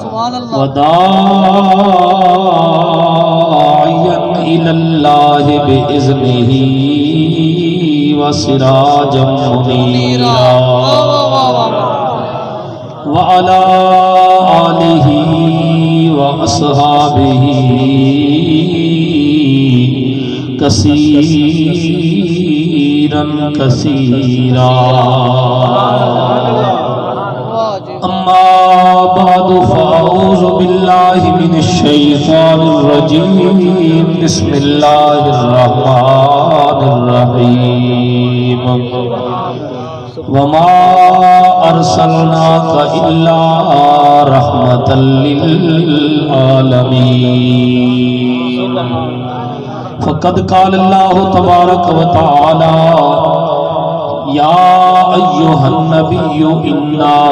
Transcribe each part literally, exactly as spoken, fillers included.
سبحان اللہ۔ وداعيا إلى الله بإذنه وسراجا منيرا. وعلى آله وأصحابه كثيرا كثيرا. أما بعد، فأعوذ بالله من الشيطان الرجيم. بسم الله الرحمن الرحيم. وما أرسلناك إلا رحمة للعالمين. فقد قال الله تبارك وتعالى: يا أيها النبي إنا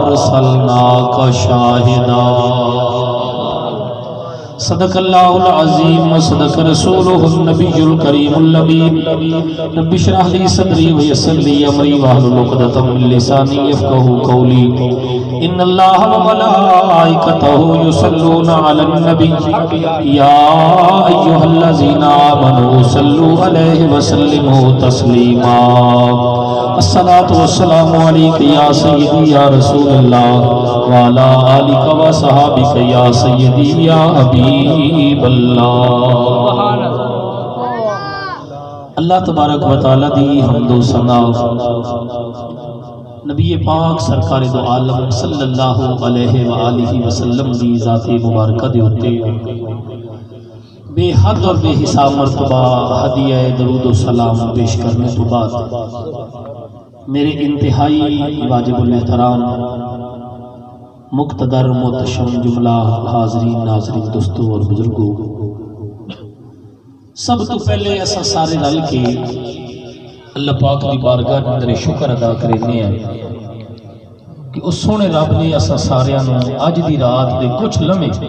أرسلناك شاهدا. صدق الله العظيم وصدق رسوله النبي الكريم الأمين. رب اشرح لي صدري ويسر لي أمري واحلل عقدة من لساني يفقهوا قولي. إن الله وملائكته يصلون على النبي، يا أيها الذين آمنوا صلوا عليه وسلموا تسليما. الصلاة والسلام عليك يا سيدي يا رسول الله، وعلى آلك وصحابك يا سيدي يا حبيب الله. اللہ تبارک و تعالیٰ دی حمد و ثنا، نبی پاک سرکار دو عالم صلی اللہ علیہ وآلہ وسلم دی ذات مبارکہ دے اُتے بے حد اور بے حساب مرتبہ ہدیہ درود و سلام پیش کرنے تو بعد، میرے انتہائی واجب الاحترام، مقتدر، محتشم جملہ حاضرین، ناظرین، دوستو اور بزرگو، سب تو پہلے اساں سارے رل کے اللہ پاک دی بارگاہ دے اندر شکر ادا کریندے ہیں کہ اس سوہݨے رب نے اساں ساریاں نوں اڄ دی رات دے کچھ لمحے،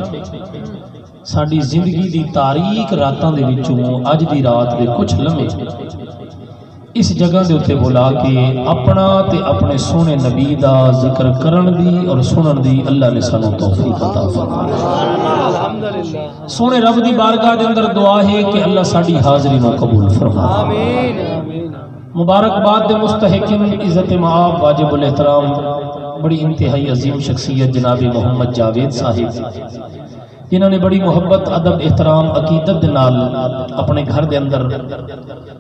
ساݙی زندگی دی تاریک راتاں دے وچوں اڄ دی رات دے کچھ لمحے اس جگہ دے اُتے بلا کے اپݨا تے اپݨے سوہݨے نبی دا ذکر کرݨ دی اور سُݨݨ دی اللہ نے سانوں توفیق عطا فرمائے۔ سوہݨے رب دی بارگاہ دے اندر دعا ہے کہ اللہ ساݙی حاضری نوں قبول فرمائے۔ مبارکباد دے مستحقین، عزت مآب، واجب الاحترام، بڑی انتہائی عظیم شخصیت جناب محمد جاوید صاحب، جنہاں نے بڑی محبت، ادب، احترام، عقیدت دے نال اپݨے گھر دے اندر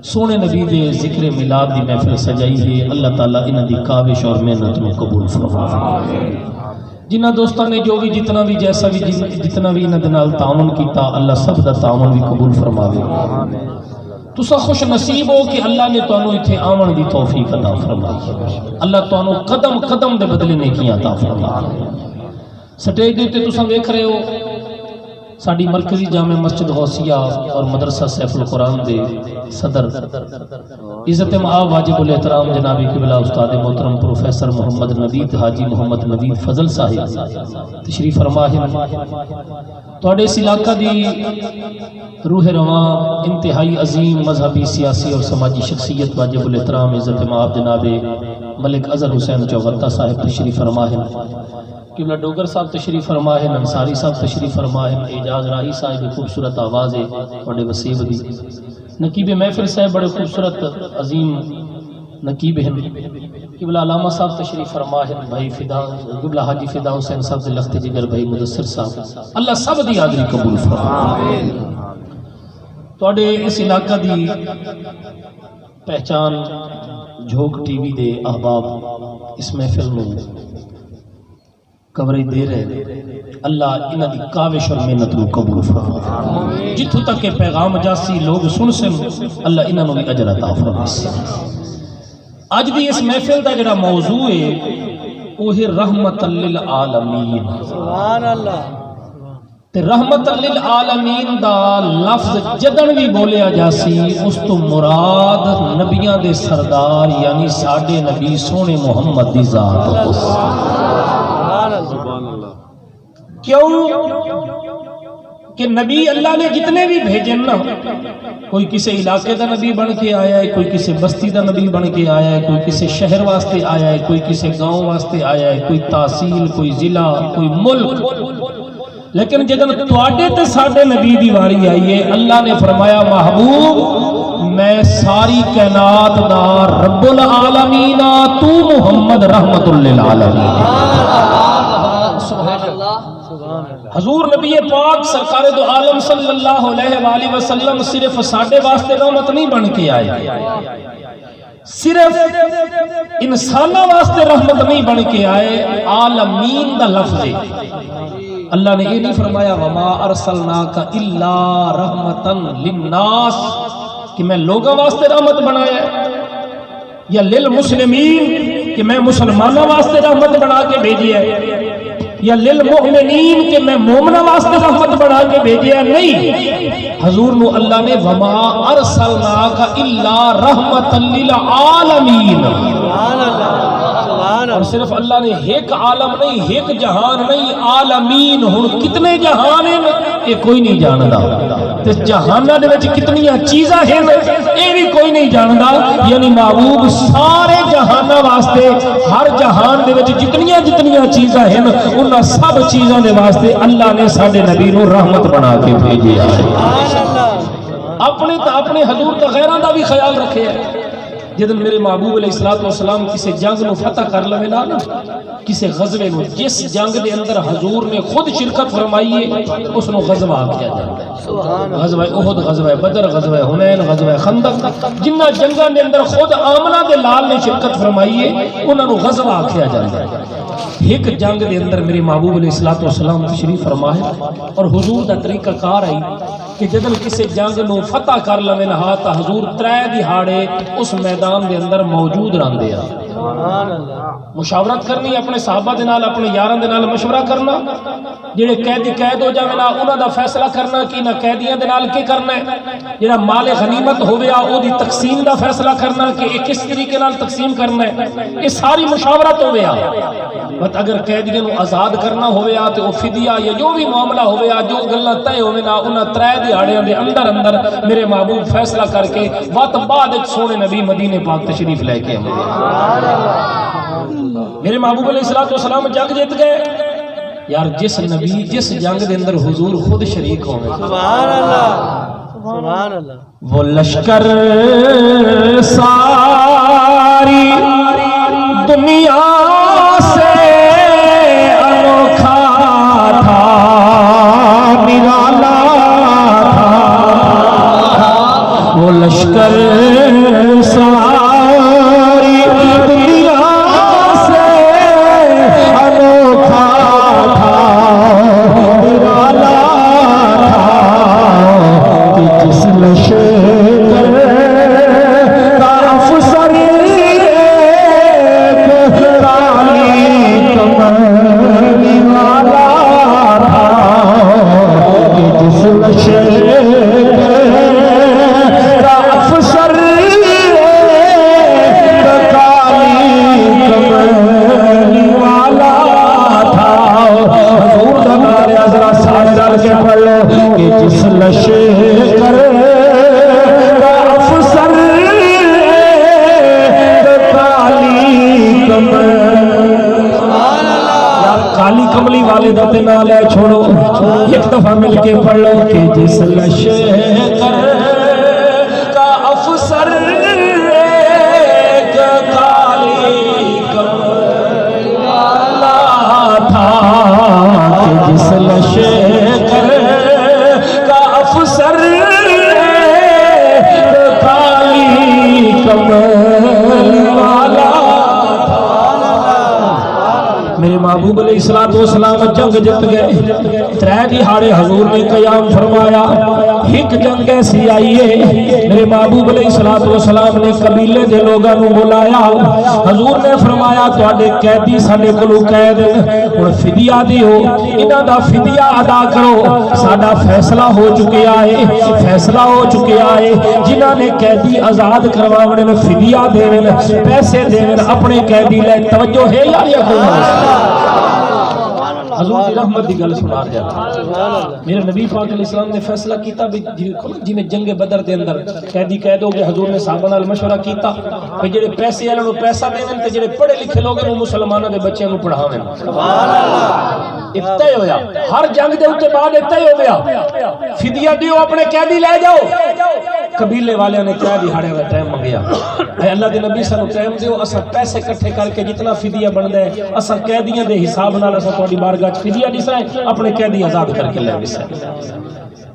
سوہݨے نبی دے ذکر میلاد دی محفل سجائی ہے۔ اللہ تعالیٰ انہاں دی کاوش اور محنت نوں قبول فرماوے۔ جنہاں دوستاں نے جو بھی، جتنا بھی، جیسا بھی، جن-، جتنا بھی انہاں دے نال تعاون کیتا، اللہ سب دا تعاون بھی قبول فرماوے۔ تساں خوش نصیب ہو کہ اللہ نے تانوں اتھے آوݨ دی توفیق عطا فرمائی۔ اللہ تانوں قدم قدم دے بدلے نیکیاں عطا فرماوے۔ سٹیج دے اُتے تساں ویکھ رہے ہو، ساݙی مرکزی جامع مسجد غوثیہ اور مدرسہ سیف القرآن دے صدر، عزت مآب، واجب الاحترام جناب قبلہ استاد محترم پروفیسر محمد نوید، حاجی محمد نوید فضل صاحب تشریف فرما ہن۔ تہاݙے اس علاقہ دی روح رواں، انتہائی عظیم مذہبی، سیاسی اور سماجی شخصیت واجب الاحترام عزت مآب جناب ملک اظہر حسین چوغتا صاحب تشریف فرما ہن۔ قبلہ ڈوگر صاحب تشریف فرما ہن، انصاری صاحب تشریف فرما ہن، اعجاز راہی صاحب دی خوبصورت آواز ہے تہاݙے وسیب دی۔ نقیب محفل صاحب بڑے خوبصورت عظیم نقیب ہن۔ قبلہ علامہ صاحب تشریف فرما ہن، بھائی فدا، قبلہ حاجی فدا حسین صاحب دے لخت جگر، بھائی مدثر صاحب، اللہ سب دی حاضری قبول فرمائے۔ تہاݙے اس علاقہ دی پہچان جھوک ٹی وی دے احباب اس محفل نوں کوریج دے رہے، اللہ انہاں دی کاوش اور محنت نوں قبول فرماوے۔ جتھوں تک اے پیغام جاسی، لوگ سݨسن، اللہ انہاں نوں وی اجر عطا فرماسی۔ اڄ دی اس محفل دا جڑا موضوع ہے، او ہے رحمت للعالمین۔ سبحان اللہ۔ تے رحمت للعالمین دا لفظ جݙݨ وی ٻولیا جاسی، اس توں مراد نبیاں دے سردار یعنی ساݙے نبی سوہݨے محمد دی ذات ہوسی۔ کیوں؟ کہ نبی اللہ نے جتنے بھی بھیجے نا، کوئی کسی علاقے دا نبی بن کے آیا ہے، کوئی کسی بستی دا نبی بن کے آیا ہے، کوئی کسی شہر واسطے آیا ہے، کوئی کسی گاؤں واسطے آیا ہے، کوئی تحصیل، کوئی ضلع، کوئی ملک۔ لیکن جدن تواڈے تے ساڈے نبی دی واری آئی ہے، اللہ نے فرمایا، محبوب، میں ساری کائنات دا رب العالمین ہاں، تو محمد رحمت للعالمین۔ حضور نبی پاک سرکار دو عالم صلی اللہ علیہ وآلہ وسلم صرف ساڈے واسطے رحمت نہیں بن کے آئے، صرف انساناں واسطے رحمت نہیں بن کے آئے، عالمین دا لفظ ہے۔ اللہ نے یہ نہیں فرمایا، وما ارسلناک الا رحمتا للناس، کہ میں لوگوں واسطے رحمت بنایا ہے، یا للمسلمین، کہ میں مسلمانوں واسطے رحمت بنا کے بھیجی ہے، یا للمؤمنین، کہ میں مومنوں واسطے رحمت بنا کے بھیجی ہے۔ نہیں، حضور نو اللہ نے وما ارسلناک الا رحمتا للعالمین۔ اور صرف اللہ نے ایک عالم نہیں، ایک جہان نہیں، عالمین۔ ہن کتنے جہان ہیں، یہ کوئی نہیں جاندا۔ تے جہاناں دے وچ کتنیاں چیزاں ہن، اے وی کوئی نہیں جاندا۔ یعنی محبوب سارے جہاناں واسطے، ہر جہان دے وچ جتنیاں جتنیاں چیزاں ہن، انہاں سب چیزاں دے واسطے اللہ نے ساڈے نبی نو رحمت بنا کے بھیجیا ہے۔ اپنے تا اپنے حضور تا غیراں دا بھی خیال رکھے۔ جدن میرے محبوب علیہ الصلوۃ والسلام کسے جنگ نو فتح کر لوے نا، کسے غزوے نو، جس جنگ دے اندر حضور نے خود شرکت فرمائی ہے، اس نو غزوہ آکھیا جاندا ہے۔ غزوہ احد، غزوہ بدر، غزوہ حنین، غزوہ خندق، جنہ جنگاں دے اندر خود آمنہ دے لال نے شرکت فرمائی ہے، انہاں نو غزوہ آکھیا جاندا ہے۔ ہک جنگ دے اندر میرے محبوب علیہ الصلوۃ والسلام تشریف فرما ہے اور حضور دا طریقہ کار ہے کہ جدن کسے جنگ نو فتح کر لوے نا، تاں حضور ترے دیہاڑے اس میدان دے اندر موجود رہندے آ۔ مشاورت کرنی، اپنے صحابہ دے نال، اپنے یاراں دے نال مشورہ کرنا، جڑے قیدی قید ہو جاوے نا، انہاں دا فیصلہ کرنا کہ انہاں قیدیاں دے نال کی کرنا ہے، جڑا مال غنیمت ہویا، او دی تقسیم دا فیصلہ کرنا کہ یہ کس طریقے نال تقسیم کرنا ہے، یہ ساری مشاورت ہویا۔ بس اگر قیدیاں نو آزاد کرنا ہویا تے او فدیہ یا جو بھی معاملہ ہویا، جو گلاں طے ہوے نا، انہاں ترے دیہاڑیاں دے اندر اندر میرے محبوب فیصلہ کر کے وقت بعد وچ سونے نبی مدینے پاک تشریف لے کے آوے۔ میرے محبوب علیہ الصلوۃ والسلام جنگ جیت گئے۔ یار، جس نبی، جس جنگ دے اندر حضور خود شریک ہوے۔ سبحان اللہ، سبحان اللہ۔ وہ لشکر ساری دنیا سے انوکھا تھا، نرالا تھا۔ وہ لشکر ساری دنیا سے انوکھا تھا، نرالا تھا، کہ جس لشکر کا افسر ایک کالی کملی والا تھا، کہ جس لشکر کا افسر ایک کالی کملی والا تھا۔ حضور دا نعرہ ذرا سارے رل کے پڑھ لو کہ جس لشکر کا افسر ایک کالی کملی، یار، کالی کملی والے دا تے نام لے چھوڑو، ایک دفعہ مل کے پڑھ لو کہ جس لشکر کا افسر ایک کالی کملی والا تھا، کہ جس لشکر کا افسر ایک کالی کملی والا تھا۔ میرے محبوب علیہ الصلوۃ والسلام جنگ جیت گئے۔ ترے دیہاڑے حضور نے قیام فرمایا۔ ہک جنگ ایسی آئی ہے، میرے محبوب علیہ الصلوۃ والسلام نے قبیلے دے لوگاں نوں بلایا۔ حضور نے فرمایا، تہاڈے قیدی ساڈے کولوں قید ہن، فدیہ دیو، انہاں دا فدیہ ادا کرو۔ ساڈا فیصلہ ہو چکیا ہے، فیصلہ ہو چکیا ہے۔ جنہاں نے قیدی آزاد کرواونے نے، فدیہ دیون، پیسے دیون، اپنے قیدی لے۔ توجہ ہے یا یا کوئی؟ حضور جڑا محمد دی گل سنا رہیا۔ میرے نبی پاک علیہ السلام نے فیصلہ کیتا بھی جی، جویں جنگ بدر دے اندر قیدی قید ہو گئے، حضور نے صحابہ نال مشورہ کیتا کہ جڑے پیسے والے نوں پیسہ ݙیون تے جڑے پڑھے لکھے لوگ ہیں، وہ مسلماناں دے بچیاں نوں پڑھاون۔ یہ طے ہویا، ہر جنگ دے اُتے بعد یہ طے ہو گیا، فدیہ دیو، اپنے قیدی لے جاؤ۔ قبیلے والے نے ترے دیہاڑے دا ٹائم منگیا، اے اللہ دے نبی، سانوں ٹائم دیو، اساں پیسے اکٹھے کر کے جتنا فدیہ بندا ہے، اساں قیدیاں دے حساب نال اساں تہاڈی بارگاہ چ فدیہ ݙیساں، اپنے قیدی آزاد کر کے لے ویساں۔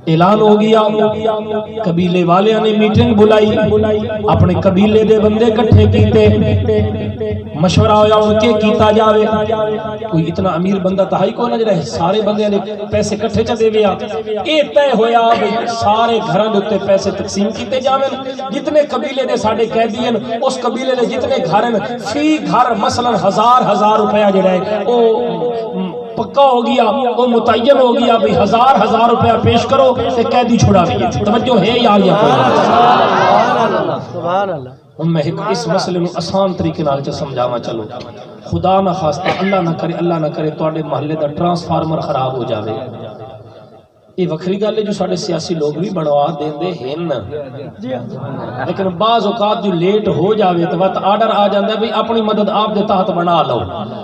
اعلان ہو گیا، قبیلے والیاں نے میٹنگ بلائی، اپنے قبیلے دے بندے اکٹھے کیتے، مشورہ ہویا ہن کے کیتا جاوے۔ کوئی اتنا امیر بندہ تاں ہئی کوئی نہ جڑا سارے بندیاں دے پیسے اکٹھے چا دیوے آ۔ اے طے ہویا بھئی سارے گھراں دے اُتے پیسے تقسیم کیتے جاون۔ جتنے قبیلے دے ساڈے قیدی ہیں، اس قبیلے دے جتنے گھر ہیں، فی گھر مثلاً ہزار ہزار روپیہ جڑا ہے او پکا ہو گیا، او متعین ہو گیا بھئی ہزار ہزار روپیہ پیش کرو تے قیدی چھڑا دیے۔ توجہ ہے یار یا کوئی؟ سبحان اللہ، سبحان اللہ۔ ہن میں ہک اس مسئلے نوں آسان طریقے نال چا سمجھاواں۔ چلو، خدا نہ خواستہ، اللہ نہ کرے، اللہ نہ کرے، تہاڈے محلے دا ٹرانسفارمر خراب ہو جاوے، یہ وکھری گل ہے جو ساڈے سیاسی لوگ بھی بنوا دیندے ہن، لیکن بعض اوقات جو لیٹ ہو جاوے تو وت آرڈر آ جاندا ہے بھی اپنی مدد آپ دے تحت بنا لو۔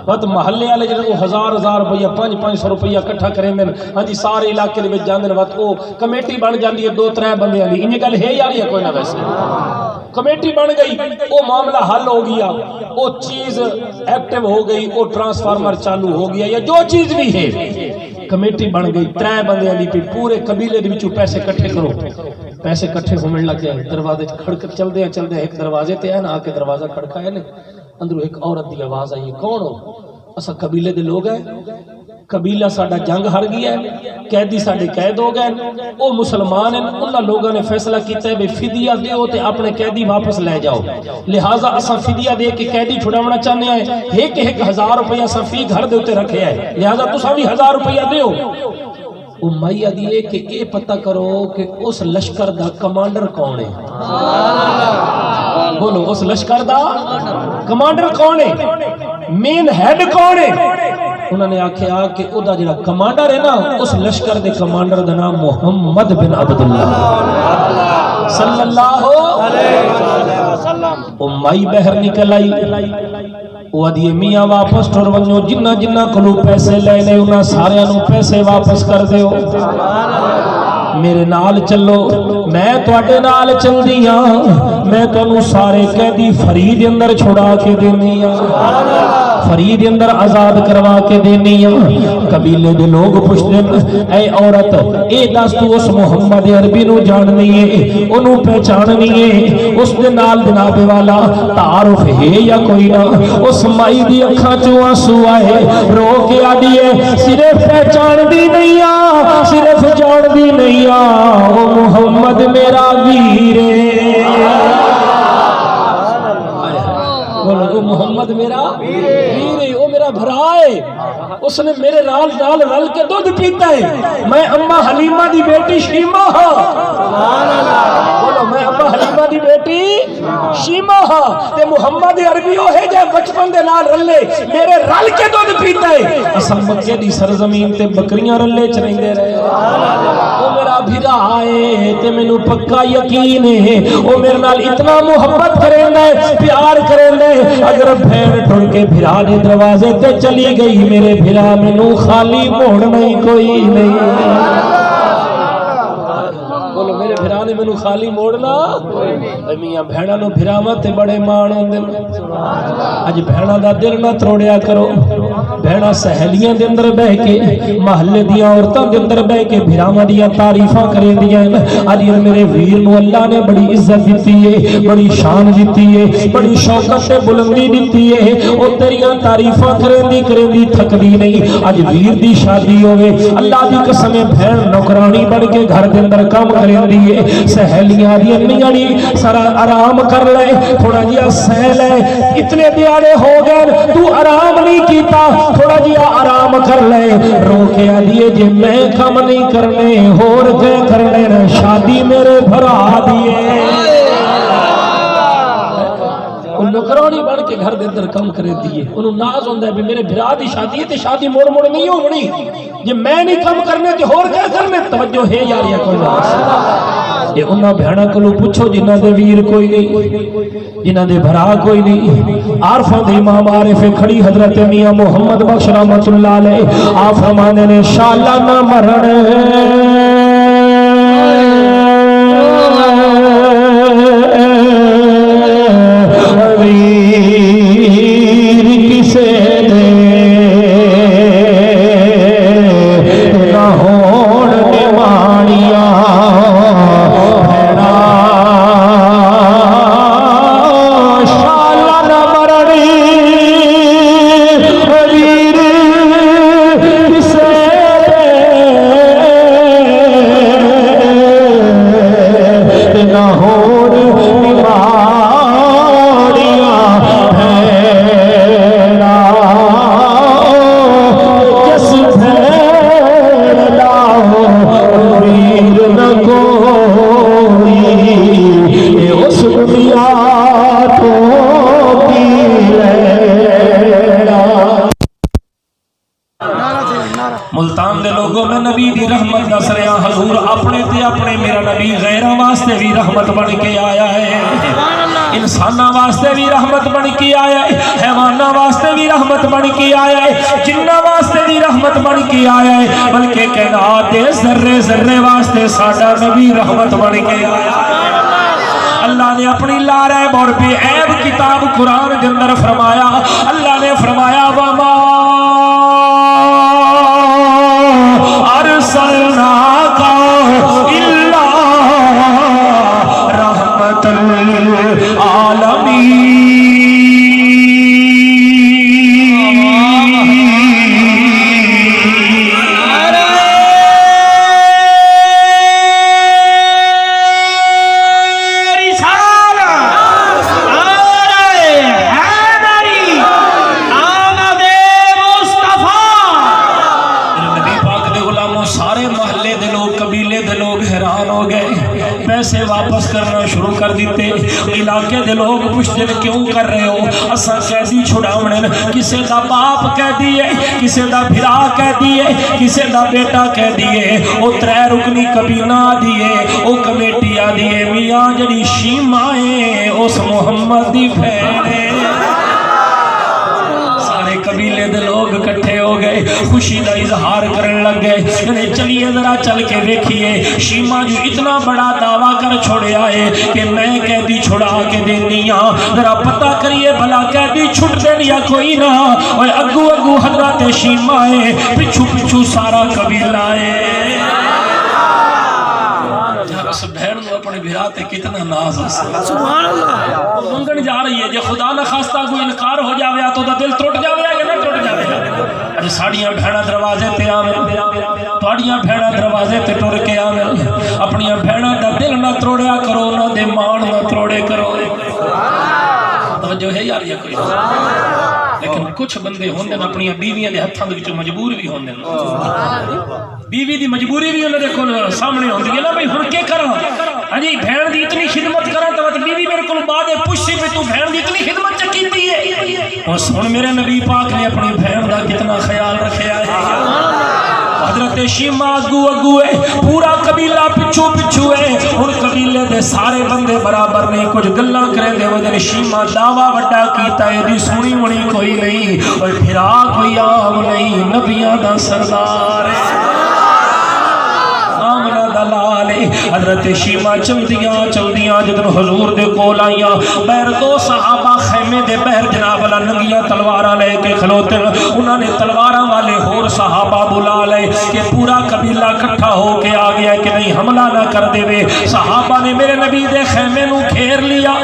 وت محلے والے جڑے وہ ہزار ہزار روپیہ، پنج پنج سو روپیہ اکٹھا کریندے ہن، ہاں جی، سارے علاقے دے وچ جاندے ہن، وت او کمیٹی بن جاندی ہے دو ترے بندیاں دی۔ انج گل ہے یار یا کوئی نہ؟ ویسے کمیٹی بن گئی، او معاملہ حل ہو گیا، او چیز ایکٹیو ہو گئی، او ٹرانسفارمر چالو ہو گیا یا جو چیز بھی ہے، کمیٹی بن گئی، ترے بندیاں دی پئی، پورے قبیلے دے وچوں پیسے اکٹھے کرو۔ پیسے اکٹھے ہوون لگ گئے، دروازے کھڑک، چلدے چلدے ہک دروازے تے آئے نا، آ کے دروازہ کھڑکایا نے، اندروں ہک عورت دی آواز آئی، "کون ہو؟" "اساں قبیلے دے لوگ ہیں، قبیلہ ساڈا جنگ ہار گیا ہے، قیدی ساڈے قید ہو گئے ہیں، او مسلمان ہیں، انہاں لوگاں نے فیصلہ کیتا ہے بھئی فدیہ دیو تے اپنے قیدی واپس لے جاؤ، لہذا اساں فدیہ دے کے قیدی چھڑاونا چاہنے ہیں، ہک ہک ہزار روپیہ اساں فی گھر دے اُتے رکھیا ہے، لہذا تساں بھی ہزار روپیہ دیو۔" او مائی آدھی ہے کہ اے پتہ کرو کہ اس لشکر دا کمانڈر کون ہے؟ بولو، اس لشکر دا کمانڈر کون ہے؟ مین ہیڈ کون ہے؟ انہاں نے آکھیا کہ او دا جڑا کمانڈر ہے نا، اس لشکر دے کمانڈر دا نام محمد بن عبداللہ صلی اللہ علیہ وسلم۔ او مائی باہر نکل آئی۔ او آدھی ہے، "میاں واپس ٹر ونجو، جنہاں جنہاں کولوں پیسے لے نے انہاں ساریاں نوں پیسے واپس کر دیو۔ میرے نال چلو، میں تہاڈے نال چلدی ہاں، میں تانوں سارے قیدی فری دے اندر چھڑا کے دینی ہاں، فری دے اندر آزاد کروا کے دینی ہاں۔" قبیلے دے لوگ پچھدے نے، "اے عورت، اے دس تو اس محمد عربی نوں جاننی ہے، اونوں پہچاننی ہے، اس دے نال جناب والا تعارف ہے یا کوئی نہ؟" اس مائی دی اکھاں چوں آنسو آئے، رو کے آدھی ہے، "صرف پہچان دی نہیں آ، صرف جان دی نہیں آ، او محمد میرا ویر ہے۔" بولو، "او محمد میرا ویر ہے، او میرا بھرا ہے۔" اس نے میرے نال، نال رل کے دودھ پیتا ہے۔ میں اماں حلیمہ دی بیٹی شیمہ ہاں۔ بولو، میں اماں حلیمہ دی بیٹی شیمہ ہاں۔ تے محمد عربی او ہے جے بچپن دے نال رلے، میرے رل کے دودھ پیتا ہے۔ اساں مکے دی سرزمین تے بکریاں رلے چریندے رہے۔ او میرا بھرا ہے تے مینوں پکا یقین ہے، او میرے نال اتنا محبت کریندا ہے، پیار کریندا ہے۔ اگر بھین ٹر کے بھرا دے دروازے تے چلی گئی، میرے بھرا مینوں خالی موڑنا ہی کوئی نہیں۔ بولو، میرے بھرا نے مینوں خالی موڑنا۔ اے میاں، بھیناں نوں بھراواں تے بڑے ماݨ ہوندے نے۔ اڄ بھیناں دا دل نہ تروڑیا کرو۔ بھیناں سہیلیاں دے اندر بہہ کے، محلے دیاں عورتاں دے اندر بہہ کے بھراواں دیاں تعریفاں کریندیاں ہن۔ اڄ میرے ویر نوں اللہ نے بڑی عزت دتی ہے، بڑی شان دتی ہے، بڑی شوکت تے بلندی دتی ہے۔ او تیریاں تعریفاں کریندی کریندی تھکدی نہیں۔ اڄ ویر دی شادی ہووے، اللہ دی قسم ہے، بھین نوکرانی بݨ کے گھر دے اندر کم کریندی ہے۔ سہیلیاں آدھیاں، "میاں جی، ذرا آرام کر لے، تھوڑا جہا سہ لے، اتنے دیہاڑے ہو گئے، تو آرام نہیں کیتا، تھوڑا جہا آرام کر لے۔" رو کے آدھی ہے، "جے میں کم نہیں کرنے، ہور کئیں کرنے نے؟ شادی میرے بھرا دی ہے۔" نوکرانی بݨ کے گھر دے اندر کم کریندی ہے۔ اونوں ناز ہوندا ہے بھی میرے بھرا دی شادی ہے تے شادی مڑ مڑ نہیں ہونی۔ جے میں نہیں کم کرنے تے ہور کیا کرنے؟ توجہ ہے یار، یا کوئی نہ؟ اے انہاں بھیݨاں کولوں پچھو جنہاں دے ویر کوئی نہیں، جنہاں دے بھرا کوئی نہیں۔ عارفاں دے امام عارف کھڑی حضرت میاں محمد بخش رحمت اللہ علیہ، آپ فرماندے نے، شالا نہ مرݨ ویر کسے دے، نہ ہوݨ نماݨیاں بھیݨاں، شالا نہ مرݨ ویر کسے دے، نہ ہوݨ نماݨیاں بھیݨاں، جس بھیݨ دا ویر نہ کوئی، اے اس دنیا توں کی لینا۔ ملتان دے لوگوں، میں نبی دی رحمت دس رہا۔ حضور اپنے تے اپنے، میرا نبی غیراں واسطے بھی رحمت بن کے آیا ہے، انساناں واسطے بھی رحمت بن کے آیا ہے، حیواناں واسطے بھی رحمت بن کے آیا ہے، جناں واسطے بھی رحمت بن کے آیا ہے، بلکہ کائنات دے ذرے ذرے واسطے ساڈا نبی رحمت بن کے آیا ہے۔ اللہ نے اپنی لا ریب اور بے عیب کتاب قرآن دے اندر فرمایا، اللہ نے فرمایا، وما ارسلناک الا رحمت للعالمین۔ رسالت، نعرہ حیدری، آمد مصطفیٰ۔ میرے نبی پاک دے غلاموں، سارے محلے دے لوگ، قبیلے دے لوگ حیران ہو گئے، پیسے واپس کرنا شروع کر دیتے۔ علاقے دے لوگ پوچھتے نے، کیوں کر رہے ہو؟ اساں قیدی چھڑاونے نے۔ کسے دا باپ قیدی ہے، کسے دا بھرا قیدی ہے، کسے دا بیٹا قیدی ہے۔ او ترے رکنی کابینہ آدھی ہے، او کمیٹی آدھی ہے، میاں جڑی شیمہ ہے، اس محمد دی بھیݨ ہے۔ سارے قبیلے دے لوگ اکٹھے ہو گئے، خوشی دا اظہار کرن لگ گئے۔ کہنے، چلیے ذرا چل کے ویکھیے، شیمہ جو اتنا بڑا دعویٰ کر چھوڑیا ہے کہ میں قیدی چھڑا کے دینی ہاں، ذرا پتہ کریے بھلا قیدی چھٹدے یا کوئی نہ۔ اوئے اگو اگو حضرت شیمہ ہے، پچھو پچھو سارا قبیلہ ہے۔ یار، اس بھیݨ نوں اپݨے بھرا تے کتنا ناز ہے۔ سبحان اللہ۔ منگݨ جا رہی ہے، جے خدا نہ خواستہ کوئی انکار ہو جاوے تو دا دل ٹوٹ جاوے یا نہ ٹوٹ جاوے؟ اڄ ساݙیاں بھیݨاں دروازے تے آون، تہاݙیاں بھیݨاں دروازے تے ٹر کے آون۔ اپݨیاں بھیݨاں دا دل نہ تروڑیا کرو، انہاں دے ماݨ نہ تروڑے کرو۔ توجہ ہے یار، یہ کوئی؟ لیکن کچھ بندے ہوندے نے اپݨیاں بیویاں دے ہتھاں دے وچوں مجبور بھی ہوندے نے۔ بیوی دی مجبوری بھی انہاں دے کول سامݨے ہوندی ہے نا، بھئی ہݨ کے کراں؟ ہاں جی، بھیݨ دی اتنی خدمت کراں تاں وت بیوی میرے کول بعد اے پچھسی، بھئی توں بھیݨ دی اتنی خدمت چ کیتی ہے۔ ہݨ سݨ، میرے نبی پاک نے اپݨی بھیݨ دا کتنا خیال رکھیا ہے۔ حضرت شیمہ اگو اگو ہے، پورا قبیلہ پچھو پچھو ہے۔ ہݨ قبیلے دے سارے بندے برابر نہیں، کچھ گلاں کریندے ودن۔ شیمہ دعویٰ وݙا کیتا ہے، دی سݨی وݨی کوئی نہیں۔ اوئے بھرا کوئی عام نہیں، نبیاں دا سردار ہے۔ آمنہ دا لال ہے۔ حضرت شیمہ چلدیاں چلدیاں جدوں حضور دے کول آئیاں، ٻاہر دو صحابہ خیمے دے ٻاہر جناب والا ننگیاں تلواراں لے کے کھلوتے ہن۔ انہاں نے تلواراں والے ہور صحابہ بلا لے کہ پورا قبیلہ اکٹھا ہو کے آ گیا کہ نہیں حملہ نہ کر دیوے۔ صحابہ نے میرے نبی دے خیمے نوں گھیر لیا۔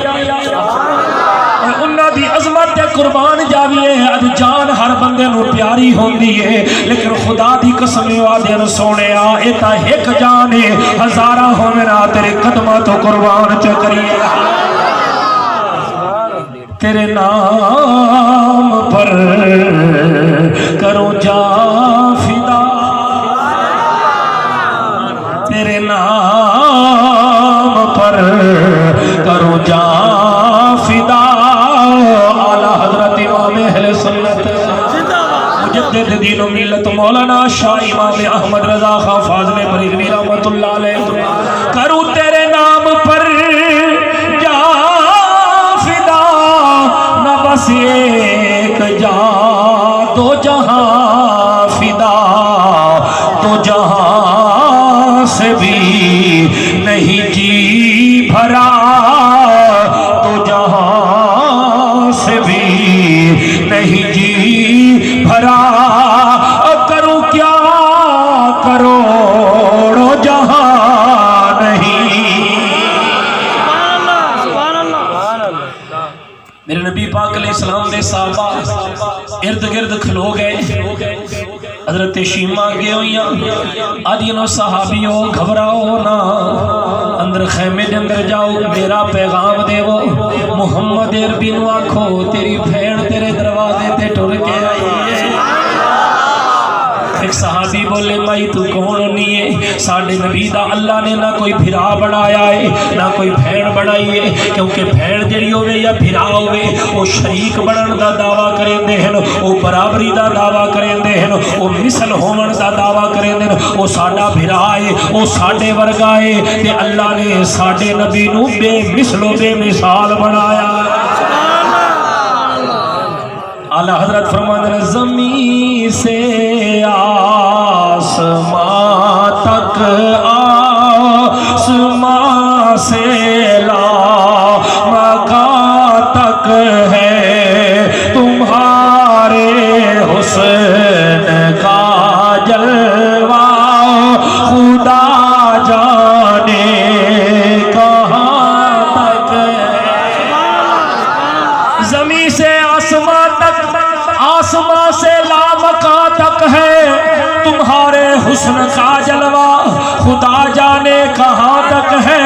انہاں دی عظمت تے قربان جاویے۔ اڄ جان ہر بندے نوں پیاری ہوندی ہے، لیکن خدا دی قسم، او آہدے ہن، سوہݨیا، اے تاں ہک جان ہے، ہزاراں ہوون، آ تیرے قدماں توں قربان چا کریے۔ تیرے نام پر کروں جان فدا، تیرے نام پر کروں جان فدا، دین و ملت مولانا شاہ امام احمد رضا خان فاضل بریلوی رحمت اللہ علیہ، کروں تیرے نام پر جا فدا، نہ بس ایک جا، دو جہاں فدا، دو جہاں سے بھی نہیں جی بھرا، دو جہاں سے بھی نہیں جی بھرا، کروں کیا کروڑوں جہاں نہیں۔ میرے نبی پاک علیہ السلام دے صحابہ ارد گرد کھلو گئے۔ حضرت شیمہ اگے ہوئیاں، آدھی نو صحابیو گھبراؤ نہ، اندر خیمے دے اندر جاؤ، میرا پیغام دیو، محمد عربی نو آکھو تیری بھین تیرے دروازے تے ٹر کے آئی ہے۔ ایک صحابی بولے، مائی تو کون ہونی ہے؟ ساڈے نبی دا اللہ نے نہ کوئی بھرا بنایا ہے، نہ کوئی بھین بنائی ہے، کیونکہ بھین جڑی ہوے یا بھرا ہوے، او شریک بنن دا دعویٰ کریندے ہن، او برابری دا دعویٰ کریندے ہن، او مثل ہوون دا دعویٰ کریندے ہن۔ او ساڈا بھرا ہے، او ساڈے ورگا ہے، تے اللہ نے ساڈے نبی نو بے مثل و بے مثال بنایا۔ اعلیٰ حضرت فرماندے نے، زمین سے آسماں تک، آسماں سے لامکاں تک ہے تمہارے حسن کا جلوہ، خدا جانے کہاں تک ہے۔ زمین سے آسماں تک، آسماں سے لامکاں تک ہے تمہارے حسن کا جلوہ، خدا جانے کہاں تک ہے۔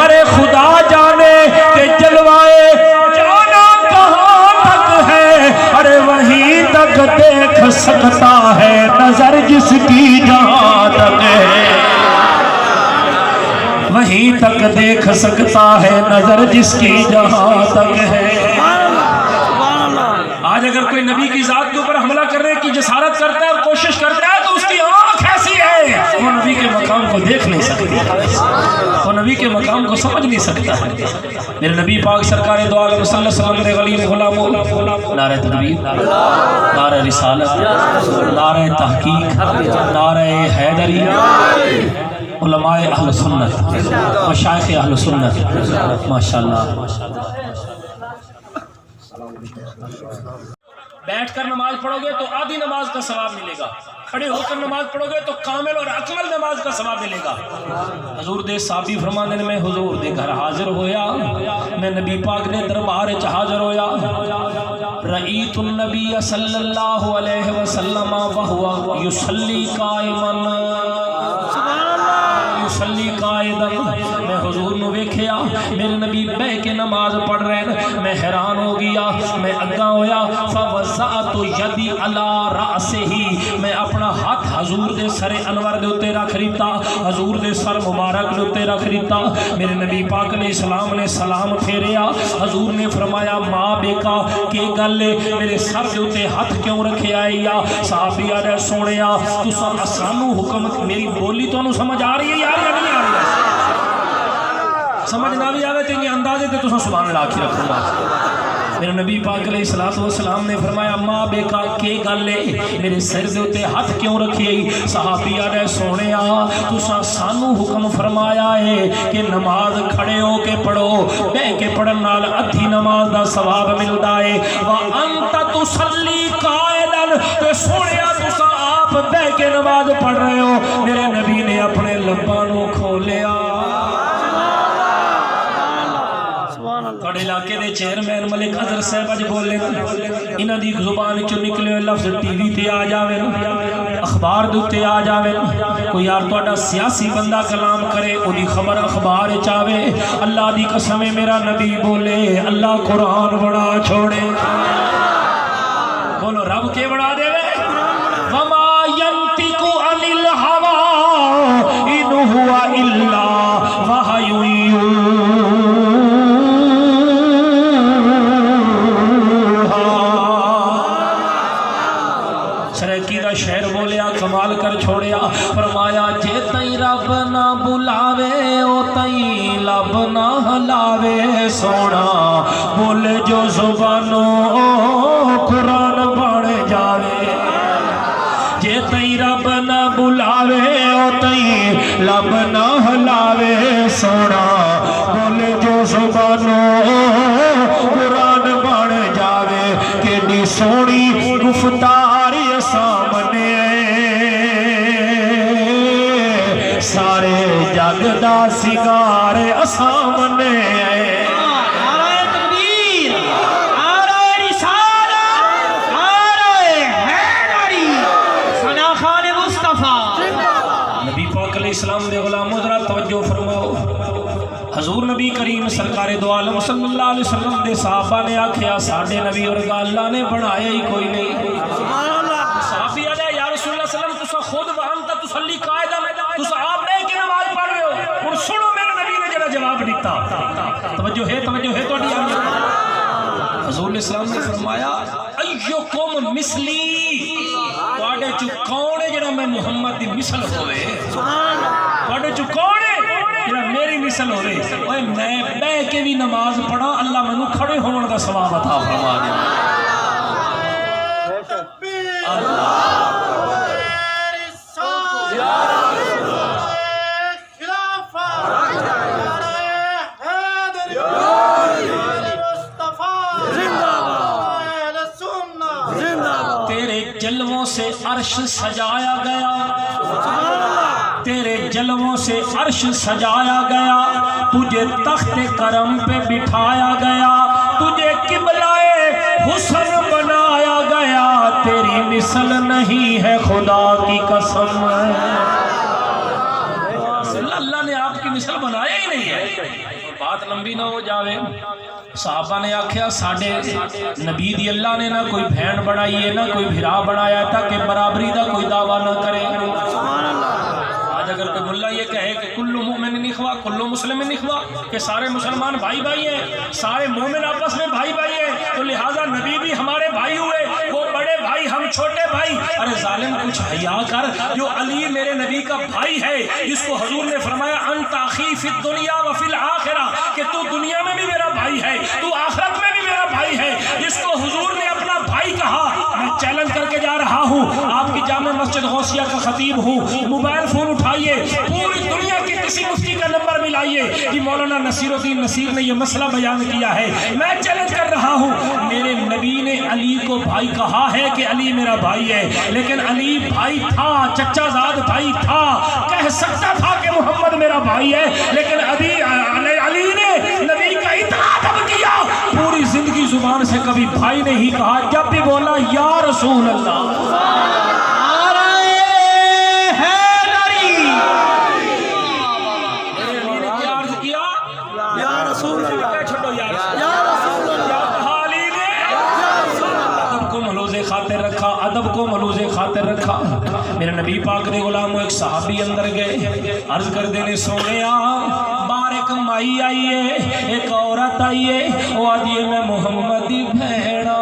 ارے خدا جانے کہ جلوائے جانا کہاں تک ہے، ارے وہیں تک دیکھ سکتا ہے نظر جس کی جہاں تک ہے۔ وہیں تک دیکھ سکتا ہے نظر جس کی جہاں تک ہے۔ آج اگر کوئی نبی کی ذات کے اوپر حملہ کرنے کی جسارت کرتا ہے اور کوشش کرتا ہے تو اس کی آنکھ ایسی ہے، وہ نبی کے مقام کو دیکھ نہیں سکتی، وہ نبی کے مقام کو سمجھ نہیں سکتا ہے۔ میرے نبی پاک سرکار دو عالم صلی اللہ علیہ وسلم دے غلیم غلامو، نعرہ تکبیر، نعرہ رسالت، نعرہ تحقیق، نعرہ حیدری، علماء اہل سنت، مشائخ اہل سنت، ماشاءاللہ۔ بیٹھ کر نماز پڑھو گے تو آدھی نماز کا ثواب ملے گا، کھڑے ہو کر نماز پڑھو گے تو کامل اور اکمل نماز کا ثواب ملے گا۔ حضور دے صحابی فرماندے نے، میں حضور دے گھر حاضر ہویا، میں نبی پاک دے دربار وچ حاضر ہویا۔ رأیت النبی صلی اللہ علیہ وسلم وهو یصلی قائما، یصلی قاعدا، میں حضور نو ویکھیا، میرے نبی بہہ کے نماز پڑھ رہے ہیں۔ میں حیران ہو گیا، میں اگاں ہویا، فوضعت یدی علی رأسہ، میں اپنا ہاتھ حضور دے سر انور دے اُتے رکھ ݙتا، حضور دے سر مبارک دے اُتے رکھ ݙتا۔ میرے نبی پاک علیہ السلام نے سلام پھیریا، حضور نے فرمایا، ما بک، کے گل ہے، میرے سر دے اُتے ہتھ کیوں رکھیا ہے؟ یا صحابی آہدا، سوہݨیا، تساں اسانوں حکم، میری بولی تانوں سمجھ آ رہی ہے یار یا نہیں آ رہی؟ سمجھ نہ وی آوے تے ایں اندازے تے تساں سبحان اللہ آکھی رکھو۔ میرے نبی پاک علیہ الصلوۃ والسلام نے فرمایا، ما بک، کے گل ہے، میرے سر دے اُتے ہتھ کیوں رکھے؟ صحابی آہدا، سوہݨیا، تساں سانوں حکم فرمایا ہے کہ نماز کھڑے ہو کے پڑھو، بہہ کے پڑھن نال ادھی نماز دا ثواب ملدا ہے۔ وانت تصلی قاعدا، تے سوہݨیا تساں آپ بہہ کے نماز پڑھ رہے ہو۔ میرے نبی نے اپنے لباں نوں کھولیا۔ تہاݙے علاقے دے چیئرمین ملک اظہر صاحب اڄ بولے، انہاں دی زبان چوں نکلے ہوئے لفظ ٹی وی تے آ جاون، اخبار دے اُتے آ جاون۔ کوئی یار تہاݙا سیاسی بندہ کلام کرے، اودی خبر اخبار اچ آوے۔ اللہ دی قسم ہے، میرا نبی بولے، اللہ قرآن بݨا چھوڑے۔ بولو، رب کے بݨا ݙیوے؟ وما ينطق عن الهوى إن هو إلا وحي يوحى۔ شعر بولیا، کمال کر چھوڑیا۔ فرمایا، جے تئیں رب نہ بلاوے، او تئیں لب نہ ہلاوے، سوہݨا بول جو زبانوں قرآن بݨ جاوے۔ جے تئیں رب نہ بلاوے، او تئیں لب نہ ہلاوے، سوہݨا بول جو زبانوں قرآن بݨ جاوے۔ کیݙی سوہݨی گفتار اساں منیے، سارے جڳ دا سنگار اساں منیے۔ نعرہ تکبیر، نعرہ رسالت، نعرہ حیدری، ثنا خان مصطفیٰ۔ نبی پاک علیہ السلام دے غلامو، ذرا توجہ فرماؤ۔ حضور نبی کریم سرکار دو عالم صلی اللہ علیہ وسلم دے صحابہ نے آکھیا، ساݙے نبی ورگا اللہ نے بݨایا ہی کوئی نہیں۔ صحابی آہدے، یا رسول اللہ صلی اللہ علیہ وسلم، تساں خود وانت تسلی قائد ہن، تساں آپ ٻہہ کے نماز پڑھ رہے ہو، ہݨ سݨو میرے نبی نے جڑا جواب ݙتا۔ توجہ ہے، توجہ ہے تہاݙی؟ حضور علیہ السلام نے فرمایا، ایکم مثلی، تہاݙے چوں کون ہے جڑا میں محمد دی مثل ہووے؟ تہاݙے چوں کون ہے جڑا میری مثل ہووے؟ اوئے، میں ٻہہ کے وی نماز پڑھاں، اللہ مینوں کھڑے ہووݨ دا ثواب عطا فرما ݙے۔ تیرے جلووں سے عرش سجایا گیا، تیرے جلووں سے عرش سجایا گیا، تجھے تخت کرم پہ بٹھایا گیا، تجھے قبلہ حسن بنایا گیا، تیری مثل نہیں ہے خدا کی قسم۔ اللہ نے آپ کی مثل بنایا ہی نہیں ہے۔ بات لمبی نہ ہو جاوے۔ صحابہ نے آکھیا، ساݙے نبی دی اللہ نے نہ کوئی بھیݨ بݨائی ہے، نہ کوئی بھرا بݨایا، تاکہ برابری دا کوئی دعویٰ نہ کرے۔ آج اگر کوئی ملا یہ کہے کہ کل مومن اخوہ، کل مسلم اخوہ، کہ سارے مسلمان بھائی بھائی ہیں، سارے مومن آپس میں بھائی بھائی ہیں، تو لہٰذا نبی بھی ہمارے بھائی ہوئے، وہ بڑے بھائی، ہم چھوٹے بھائی۔ ارے ظالم، کچھ حیا کر، جو علی میرے نبی کا بھائی ہے، جس کو حضور نے فرمایا، انت اخی فی الدنیا و فی الآخرہ، کہ تو دنیا میں بھی میرا بھائی ہے، تو آخرت میں بھی میرا بھائی ہے۔ جس کو حضور نے اپنا بھائی کہا، میں چیلنج کر کے جا رہا ہوں، آپ کی جامع مسجد غوثیہ کا خطیب ہوں، موبائل فون اٹھائیے، پوری دنیا کے کسی مفتی کا نمبر ملائیے کہ مولانا نصیر الدین نصیر نے یہ مسئلہ بیان کیا ہے۔ میں چیلنج کر رہا ہوں، میرے نبی نے علی کو بھائی کہا ہے کہ علی میرا بھائی ہے، لیکن علی بھائی تھا، چچا زاد بھائی تھا، کہہ سکتا تھا کہ محمد میرا بھائی ہے، لیکن ابھی علی، علی نے نبی کا اتنا ادب کیا، پوری زندگی زبان سے کبھی بھائی نہیں کہا، جب بھی بولا، یا رسول اللہ۔ نعرہ حیدری۔ میرے علی نے کیا عرض کیا؟ یا رسول اللہ۔ چھوڑو یار۔ یا رسول اللہ۔ کہا علی نے، ادب کو ملحوظ خاطر رکھا، ادب کو ملحوظ خاطر رکھا۔ میرے نبی پاک دے غلام، ایک صحابی اندر گئے، عرض کردے نے، سوہݨیا، باہر ایک مائی آئی ہے، ایک عورت آئی ہے، وہ آہدی ہے، میں محمد دی بھیݨ ہاں۔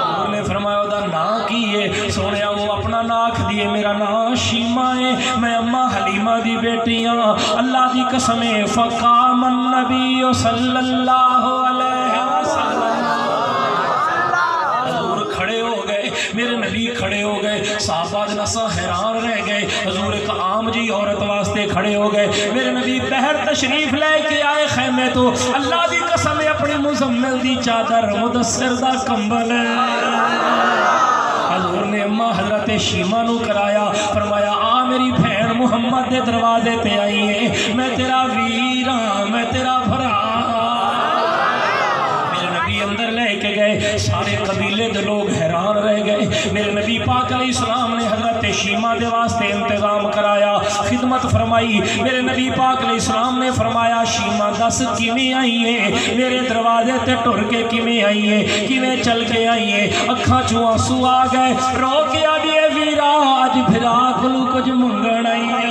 حضور نے فرمایا، اوہدا ناں کی ہے؟ سوہݨیا، وہ اپنا ناں آکھدی ہے، میرا ناں شیمہ ہے، میں اماں حلیمہ دی بیٹی ہاں۔ اللہ دی قسم ہے، فقام النبی صلی اللہ علیہ وسلم۔ حضور کھڑے ہو گئے، میرے نبی کھڑے ہو گئے، صحابہ جلسہ حیران رہ گئے۔ حضور ایک عام جی عورت واسطے کھڑے ہو گئے۔ میرے نبی باہر تشریف لے کے آئے خیمے تو، اللہ دی قسم ہے، اپنی مزمل دی چادر، مدثر دا کمبل۔ حضور نے اماں حضرت شیمہ نو کرایا، فرمایا، آ میری بھیݨ، محمد دے دروازے تے آئی ہے، میں تیرا ویر ہاں، میں تیرا بھرا ہاں۔ میرے نبی اندر لے کے گئے، سارے قبیلے دے لوگ حیران رہ گئے۔ میرے نبی پاک علیہ السلام نے حضرت شیمہ دے واسطے انتظام کرایا، خدمت فرمائی۔ میرے نبی پاک علیہ السلام نے فرمایا، شیمہ، دس کیویں آئی ہے؟ میرے دروازے تے ٹر کے کیویں آئی ہے؟ کیویں چل کے آئی ہے؟ اکھاں چوں آنسو آ گئے، رو کے آہدی ہے، ویرا، اڄ بھرا کولوں کجھ منگݨ آئی ہاں۔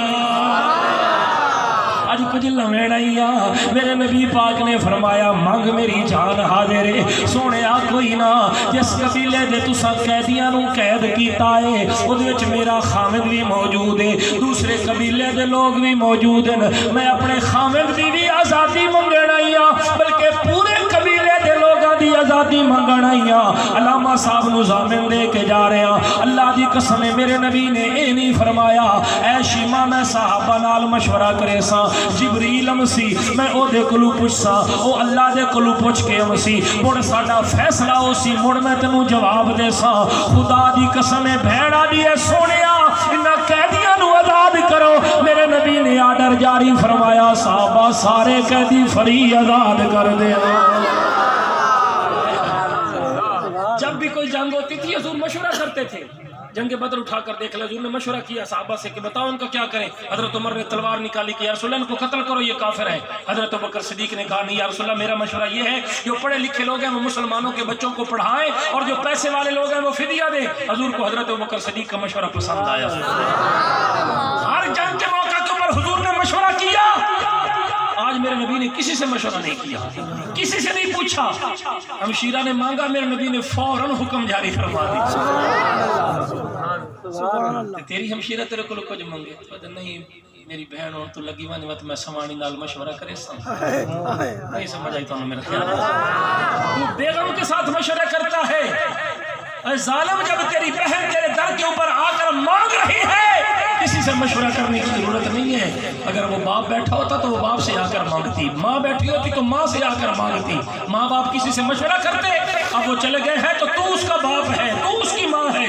اڄ لویݨ آئی آں۔ میرے نبی پاک نے فرمایا، منگ، میری جان حاضر ہے۔ سوہݨیا، کوئی نہ، جس قبیلے دے تساں قیدیاں نوں قید کیتا ہے، اودے وچ میرا خاوند وی موجود ہے، دوسرے قبیلے دے لوگ وی موجود ہن۔ میں اپݨے خاوند دی وی آزادی منگݨ آئی آں، بلکہ پورے قبیلے دے لوگاں دی آزادی منگݨ آئی آں۔ علامہ صاحب نوں ضامن دے کے جا رہے ہاں۔ اللہ دی قسم ہے، میرے نبی نے اے نہیں فرمایا، اے شیمہ، میں صحابہ نال مشورہ کریساں، جبریل امسی، میں او دے کولوں پچھساں، او اللہ دے کولوں پچھ کے امسی، مڑ ساڈا فیصلہ ہوسی، مڑ میں تینوں جواب دیساں۔ خدا دی قسم ہے، بھیݨ آہدی ہے، سوہݨیا، انہاں قیدیاں نوں آزاد کرو۔ میرے نبی نے آرڈر جاری فرمایا، صحابہ، سارے قیدی فری آزاد کر دیو۔ جب بھی کوئی جنگ ہوتی تھی، حضور مشورہ کرتے تھے۔ جنگ بدر اٹھا کر دیکھ لیں، حضور نے مشورہ کیا صحابہ سے کہ بتاؤ ان کا کیا کریں۔ حضرت عمر نے تلوار نکالی کہ یا رسول اللہ، ان کو قتل کرو، یہ کافر ہیں۔ حضرت ابوبکر صدیق نے کہا، نہیں یا رسول اللہ، میرا مشورہ یہ ہے، جو پڑھے لکھے لوگ ہیں وہ مسلمانوں کے بچوں کو پڑھائیں، اور جو پیسے والے لوگ ہیں وہ فدیہ دیں۔ حضور کو حضرت ابوبکر صدیق کا مشورہ پسند آیا۔ ہر جنگ کے موقع کے اوپر حضور نے مشورہ کیا۔ آج میرے نبی نے کسی سے مشورہ نہیں کیا، کسی سے نہیں پوچھا۔ ہمشیرہ نے مانگا، میرے نبی نے فوراً حکم جاری فرما دیا۔ تے تیری ہمشیرہ تیرے کولوں کجھ منگے؟ تے نہیں، میری بہن ہن توں لگی ونج، وت میں سواݨی نال مشورہ کریساں۔ نہیں سمجھ آئی تانوں میرا خیال؟ تو بیگم کے ساتھ مشورہ کرتا ہے۔ اے ظالم، جب تیری بہن تیرے در کے اوپر آ کر مانگ رہی ہے، کسی سے مشورہ کرنے کی ضرورت نہیں ہے۔ اگر وہ باپ بیٹھا ہوتا تو وہ باپ سے آ کر مانگتی، ماں بیٹھی ہوتی تو ماں سے آ کر مانگتی۔ ماں باپ کسی سے مشورہ کرتے؟ اب وہ چلے گئے ہیں تو تو اس کا باپ ہے، تو اس کی ماں ہے۔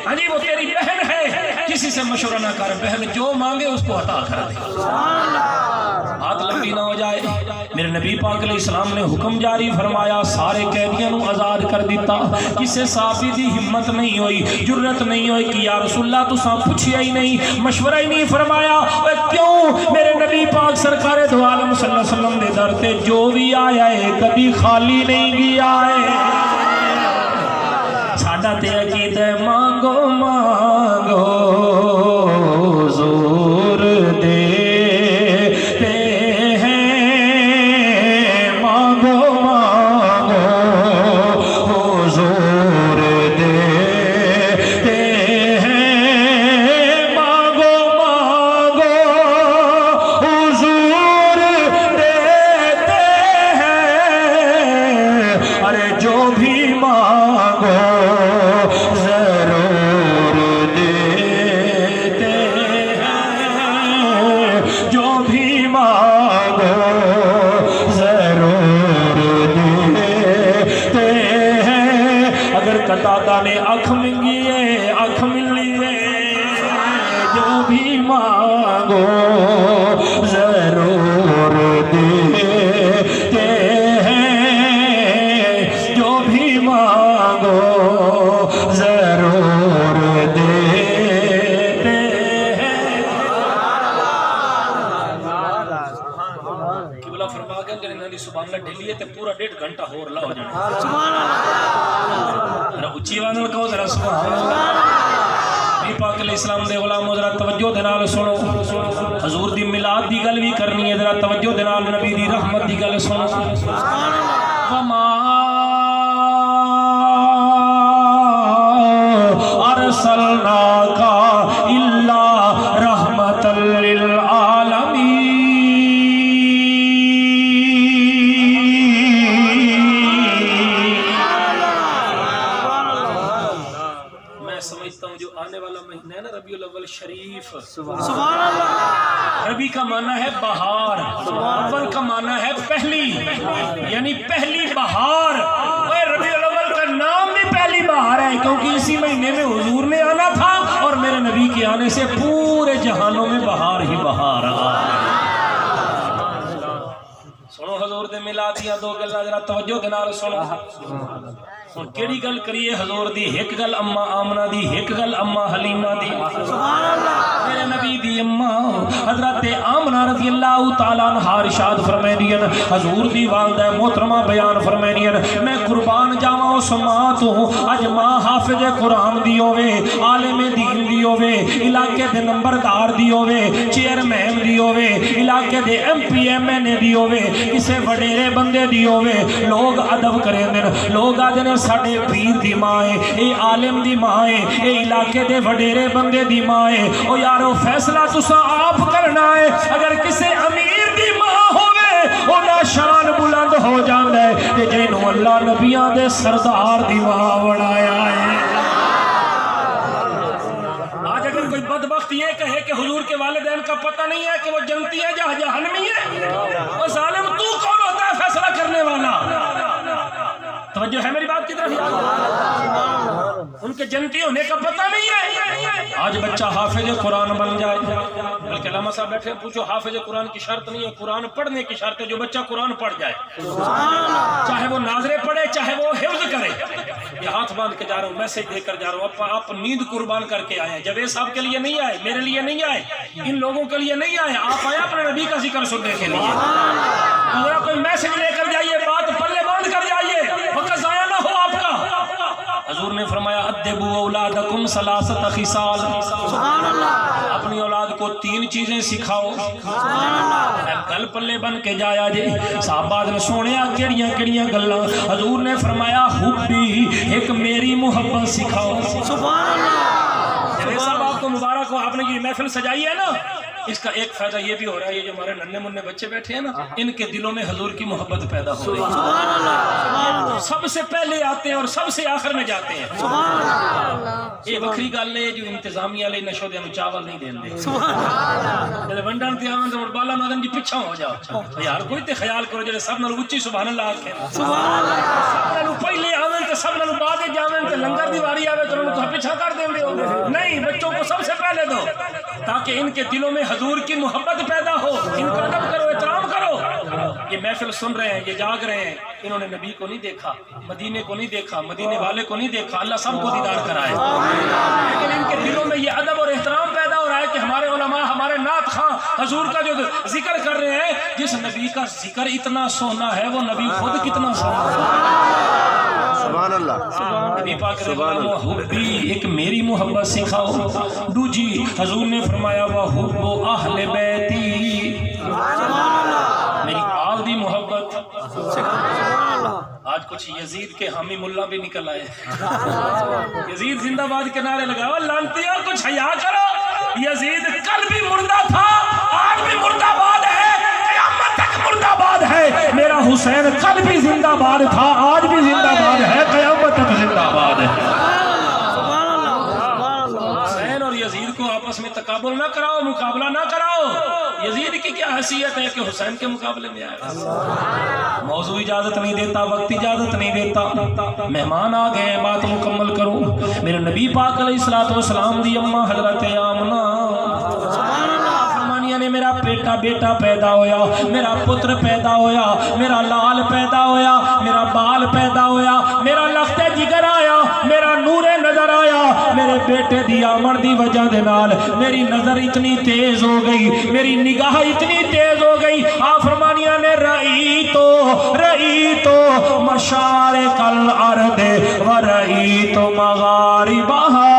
ہاں جی، وہ تیری بہن ہے، کسی سے مشورہ نہ کر، بہن جو مانگے اس کو عطا کر دے۔ بات لمبی نہ ہو جائے، میرے نبی پاک علیہ السلام نے حکم جاری فرمایا، سارے قیدیاں نوں آزاد کر دیتا۔ کسے صحابی دی ہمت نہیں ہوئی، جرت نہیں ہوئی کہ یا رسول اللہ، تساں پچھیا ہی نہیں، مشورہ ہی نہیں فرمایا۔ اوے کیوں؟ میرے نبی پاک سرکار دو عالم صلی اللہ علیہ وسلم دے در تے جو بھی آیا ہے، کبھی خالی نہیں گیا ہے۔ ساڈا تے عقیدہ ہے، مانگو مانگو، حضور دیتے ہیں، مانگو مانگو، حضور دیتے ہیں، مانگو مانگو، حضور دیتے ہیں۔ ارے جو بھی مانگو ضرور دیتے ہیں، جو بھی مانگو ضرور دیتے ہیں۔ اگر قتادہ نے اکھ منگی ہے، اکھ ملی ہے، جو بھی مانگو ضرور دیتے ہیں، جو بھی مانگو ضرور دیتے ہیں۔ قبلہ فرما گئے، جنہاں دی سبحان اللہ ڈھلی ہے تے پورا ڈیڑھ گھنٹہ ہور لاؤ جانا۔ سبحان اللہ۔ ذرا اچھی آواز نال کہو، ذرا سبحان اللہ۔ نبی پاک علیہ السلام دے غلامو، ذرا توجہ دے نال سنو۔ حضور دی میلاد دی گل وی کرنی ہے، ذرا توجہ دے نال نبی دی رحمت دی گل سنو۔ وما ارسلناک الا رحمتا للعالمین۔ میں سمجھتا ہوں جو آنے والا مہینہ ہے نا، ربیع الاول شریف، سبحان اللہ۔ ربیع کا معنی ہے بہار، اول کا معنی ہے پہلی، یعنی پہلی بہار۔ اے ربیع الاول کا نام بھی پہلی بہار ہے، کیونکہ اسی مہینے میں حضور نے آنا تھا اور میرے نبی کے آنے سے پورے جہانوں میں بہار ہی بہار آ گئی۔ سنو حضور دے میلاد دیاں دو گلاں، ذرا توجہ دے نال سنو۔ ہن کیڑھی گل کریے حضور دی؟ ہک گل اماں آمنہ دی، ہک گل اماں حلیمہ دی۔ میرے نبی دی اماں حضرت آمنہ رضی اللہ تعالیٰ عنہا ارشاد فرمیندی ہن، حضور دی والدہ محترمہ بیان فرمیندی ہن، میں قربان جاواں اس ماں توں، اج ماں حافظ قرآن دی ہووے، عالم دین دی ہووے، علاقے دے نمبردار دی ہووے، چیئرمین دی ہووے، علاقے دے ایم پی، ایم این اے دی ہووے، کسے وڈیرے بندے دی ہووے، لوگ ادب کریندن۔ لوگ آہدن، ساڈے پیر دی ماں ہے، اے عالم دی ماں ہے، اے علاقے دے وڈیرے بندے دی ماں ہے۔ او یارو، فیصلہ تساں آپ کرنا ہے۔ اگر کسے امیر دی ماں ہووے، اوندا شان بلند ہو جاندا ہے، تے جینوں اللہ نبیاں دے سردار دی ماں بنایا ہے۔ آج اگر کوئی بدبخت یہ کہے کہ حضور کے والدین کا پتہ نہیں ہے کہ وہ جنتی ہے یا جہنمی ہے، وہ ظالم، تو کون ہوتا ہے فیصلہ کرنے والا؟ توجہ ہے میری بات کی طرف؟ ان کے جنتی ہونے کا پتہ نہیں ہے۔ آج بچہ حافظ قرآن بن جائے، بلکہ علامہ صاحب بیٹھے ہیں، پوچھو، حافظ قرآن کی شرط نہیں ہے، قرآن پڑھنے کی شرط ہے، جو بچہ قرآن پڑھ جائے، چاہے وہ ناظرے پڑھے، چاہے وہ حفظ کرے۔ یہ ہاتھ باندھ کے جا رہا ہوں، میسج دے کر جا رہا ہوں، آپ، آپ نیند قربان کر کے آئے ہیں۔ جاوید صاحب کے لیے نہیں آئے، میرے لیے نہیں آئے، ان لوگوں کے لیے نہیں آئے، آپ آئے اپنے نبی کا ذکر سننے کے لیے۔ تو ذرا کوئی میسج لے کر جائیے، بات پلے باندھ کر جائیے، وقت ضائع نہ ہو آپ کا۔ حضور نے فرمایا، "ادبوا اولادکم ثلاثۃ خصال۔" سبحان اللہ۔ اپنی اولاد کو تین چیزیں سکھاؤ۔ سبحان اللہ۔ اے گل پلے بن کے جایا جے۔ صحابہ نے سنیا کیڑیاں کیڑیاں گلاں؟ حضور نے فرمایا، "حبی، ایک میری محبت سکھاؤ۔" سبحان اللہ۔ جاوید صاحب، آپ کو مبارک ہو، آپ نے یہ محفل سجائی ہے نا، اس کا ایک فائدہ یہ بھی ہو رہا ہے، یہ جو ہمارے ننے منے بچے بیٹھے ہیں نا، ان کے دلوں میں حضور کی محبت پیدا ہو رہی ہے۔ سبحان اللہ، سبحان اللہ۔ سب سے پہلے آتے ہیں اور سب سے آخر میں جاتے ہیں۔ سبحان اللہ۔ یہ وکھری گل ہے جو انتظامیہ والے نشو دے نوں چاول نہیں دیندے۔ سبحان اللہ۔ جدے ونڈن تے آون تے مڑ بالاں نوں آکھن جی پچھاں ہو جاؤ۔ یار کوئی تے خیال کرو جڑے سب نال اچی سبحان اللہ آکھے۔ سبحان اللہ۔ سب نالوں پہلے آون تے سب نالوں بعد وچ جاون تے لنگر دی واری آوے تے انہاں نوں تساں پچھاں کر دیندے ہو۔ نہیں، بچوں کو سب سے پہلے دو تاکہ ان کے دلوں میں حضور کی محبت پیدا ہو۔ ان کا ادب کرو، احترام کرو۔ یہ محفل سن رہے ہیں، یہ جاگ رہے ہیں، انہوں نے نبی کو نہیں دیکھا۔ مدینے کو نہیں دیکھا، مدینے والے کو نہیں دیکھا، اللہ سب کو دیدار کرائے۔ لیکن ان کے دلوں میں یہ ادب اور احترام پیدا ہو رہا ہے کہ ہمارے علماء، ہمارے نعت خواں حضور کا جو ذکر کر رہے ہیں، جس نبی کا ذکر اتنا سوہنا ہے، وہ نبی خود کتنا سوہنا ہے۔ سبحان اللہ۔ نبی پاک نے سبحان فرمایا، اللہ۔ "حبی، ایک میری محبت سکھاؤ۔" دوجی حضور نے فرمایا، "وحب اہل بیتی۔" میری آل دی محبت۔ آج کچھ یزید کے حامی ملا بھی نکل آئے۔ یزید زندہ باد کے نعرے لگاؤ، لعنتیوں، کچھ حیا کرو۔ یزید کل بھی مردہ تھا، آج بھی مردہ باد ہے، قیامت تک مردہ باد ہے۔ میرا حسین کل بھی زندہ باد تھا، آج بھی زندہ باد ہے، قیامت تک زندہ باد ہے۔ حسین اور یزید کو آپس میں تقابل نہ کراؤ، مقابلہ نہ کراؤ۔ یزید کی کیا حیثیت ہے کہ حسین کے مقابلے میں آئے؟ موضوع اجازت نہیں دیتا، وقت اجازت نہیں دیتا۔ مہمان آ گئے، بات مکمل کروں۔ میرے نبی پاک علیہ الصلوۃ والسلام دی اماں حضرت آمنہ فرمانیاں نے، میرا بیٹا، بیٹا پیدا ہویا، میرا پتر پیدا ہویا، میرا لال پیدا ہویا، میرا بال پیدا ہویا، میرا لخت جگر آیا، میرا نور نظر آیا، میرے بیٹے دی آمن دی وجہ دے نال میری نظر اتنی تیز ہو گئی، میری نگاہ اتنی تیز ہو گئی۔ آ فرمانیاں نے، رئی تو، رئی تو مشارق الارض و رئی تو مغاربہا۔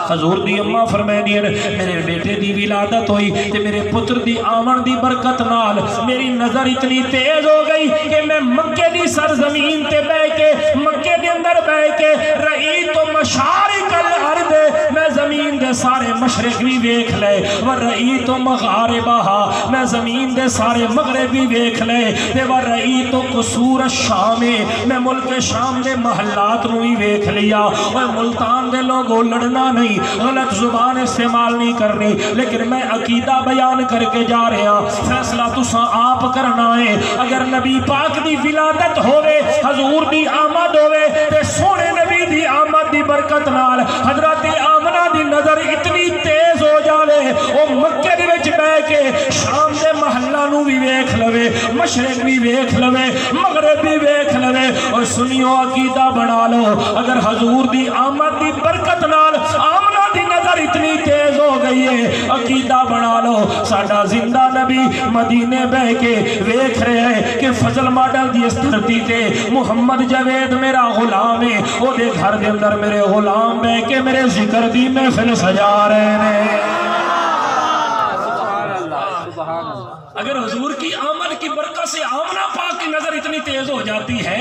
حضور دی اماں فرمیندیاں نے، میرے بیٹے دی ولادت ہوئی تے میرے پتر دی آوݨ دی برکت نال میری نظر اتنی تیز ہو گئی کہ میں مکے دی سرزمین تے ٻہہ کے، مکے دے اندر ٻہہ کے، رئی تو مشارق الارض، میں زمین دے سارے مشرق وی ویکھ لئے، و رئی تو مغاربہا، میں زمین دے سارے مغرب وی ویکھ لئے، تے و رئی تو قصور الشام، میں ملک شام دے محلات نوں وی ویکھ لیا۔ اوئے ملتان دے لوگو، لڑنا نہیں، غلط زبان استعمال نہیں کرنی، لیکن میں عقیدہ بیان کر کے جا رہا، فیصلہ تساں آپ کرنا ہے۔ اگر نبی پاک دی ولادت ہووے، حضور دی آمد ہووے، تے سوہݨے نبی دی آمد دی برکت نال حضرت آمنہ دی نظر اتنی تیز ہو جاوے، او مکے دے وچ ٻہہ کے شام دے محلاں نوں وی ویکھ لوے، مشرق وی ویکھ لوے، مغرب وی ویکھ لوے۔ اور سنیو، عقیدہ بݨا لو، اگر حضور دی آمد دی برکت نال آمنہ دی نظر اتنی تیز ہو گئی ہے۔ عقیدہ بنا لو، ساڈا زندہ نبی مدینے بہ کے ویکھ رہے ہیں کہ فضل ماڈل دی اس دھرتی تے محمد جاوید میرا غلام ہے، او دے گھر دے اندر میرے غلام بہ کے میرے ذکر دی محفل سجا رہے ہیں۔ اگر حضور کی آمد کی برکت سے آمنہ پاک کی نظر اتنی تیز ہو جاتی ہے،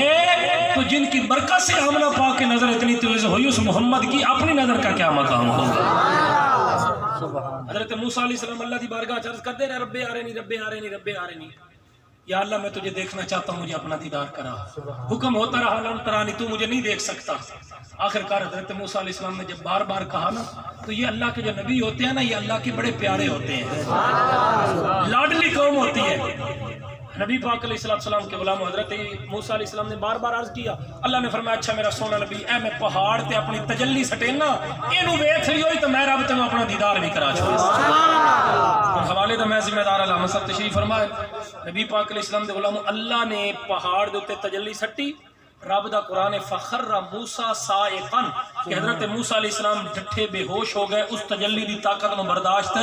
تو جن کی برکت سے آمنہ پاک کی نظر اتنی تیز ہوئی، اس محمد کی اپنی نظر کا کیا مقام ہوگا؟ حضرت موسیٰ علیہ السلام اللہ دی بارگاہ چ عرض کردے رہے، رب آرینی، رب آرینی، رب آرینی، یا اللہ میں تجھے دیکھنا چاہتا ہوں، مجھے اپنا دیدار کرا۔ حکم ہوتا رہا، لن ترانی، تو مجھے نہیں دیکھ سکتا۔ آخر کار حضرت موسیٰ علیہ السلام نے جب بار بار کہا نا، تو یہ اللہ کے جو نبی ہوتے ہیں نا، یہ اللہ کے بڑے پیارے ہوتے ہیں، لاڈلی قوم ہوتی ہے۔ نبی پاک علیہ الصلوۃ والسلام کے غلام حضرت موسیٰ علیہ السلام نے بار بار عرض کیا، اللہ نے فرمایا، اچھا میرا سونا نبی، اے میں پہاڑ تے اپنی تجلی سٹینا، اینو ویکھ لیو تو میں رب تینوں اپنا دیدار بھی کرا چھوڑے۔ ہن حوالے دا میں ذمہ دار، علامہ صاحب تشریف فرمائے۔ نبی پاک علیہ السلام دے غلاموں، اللہ نے پہاڑ دے اُتے تجلی سٹی، رب دا قرآن ہے، فخر موسیٰ صاعقا، کہ حضرت موسیٰ علیہ السلام ڈٹھے بے ہوش ہو گئے، اس تجلی دی طاقت نو برداشت،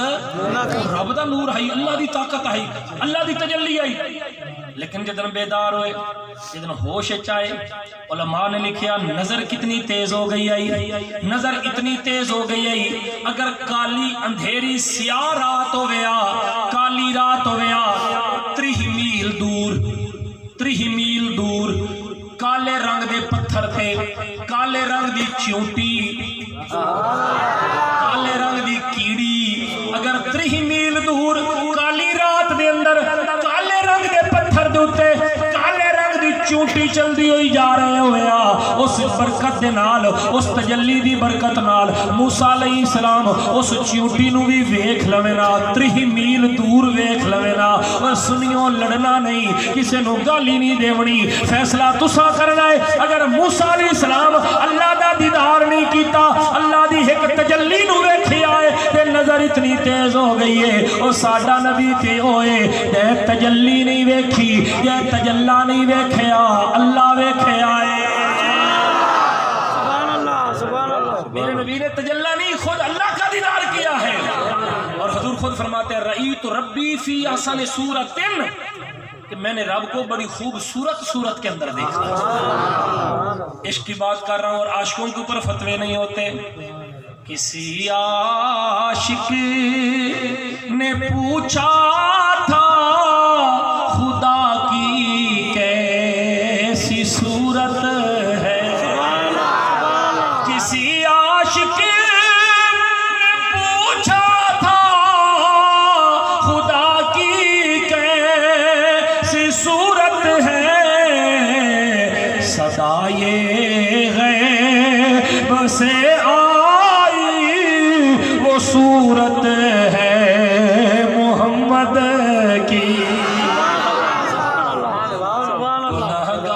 رب دا نور ہئی، اللہ دی طاقت ہئی، اللہ دی تجلی آئی۔ لیکن جدن بیدار ہوئے، جدن ہوش اچ آئے، علماء نے لکھیا، نظر کتنی تیز ہو گئی آئی، نظر اتنی تیز ہو گئی آئی، اگر کالی اندھیری سیاہ رات ہویا، کالی رات ہویا، تریہہ میل دور، تریہہ میل دور کالے رنگ دے پتھر تے کالے رنگ دی چیونٹی، کالے رنگ دی کیڑی، اگر تریہہ میل دور کالی رات دے اندر کالے رنگ دے پتھر دے اُتے کالے رنگ دی چیونٹی چلدی ہوئی جا رہے ہویا، اس برکت دے نال، اس تجلی دی برکت نال موسیٰ علیہ السلام اس چیونٹی نو وی ویکھ لوے نا، تریہہ میل دور ویکھ لوے نا۔ او سنیو، لڑنا نہیں، کسے نو گالی نہیں دیونی، فیصلہ تساں کرنا ہے۔ اگر موسیٰ علیہ السلام اللہ دا دیدار نہیں کیتا، اللہ دی ہک تجلی نو ویکھیا ہے تے نظر اتنی تیز ہو گئی ہے، او ساڈا نبی تے ہوئے تے تجلی نہیں ویکھی، تے تجلا نہیں ویکھیا، اللہ ویکھیا ہے۔ سبحان اللہ، سبحان اللہ۔ میرے نبی نے تجلا نہیں، خود اللہ کا دیدار کیا ہے۔ اور حضور خود فرماتے ہیں، رأیت ربی فی احسن صورۃ، کہ میں نے رب کو بڑی خوبصورت صورت کے اندر دیکھا۔ عشق کی بات کر رہا ہوں اور عاشقوں کے اوپر فتوے نہیں ہوتے۔ کسی عاشق نے پوچھا تھا، خدا کی کیسی صورت ہے؟ کسی عاشق نے پوچھا تھا، خدا کی کیسی صورت ہے؟ صدائے غیب سے آئی وہ صورت ہے محمد کی۔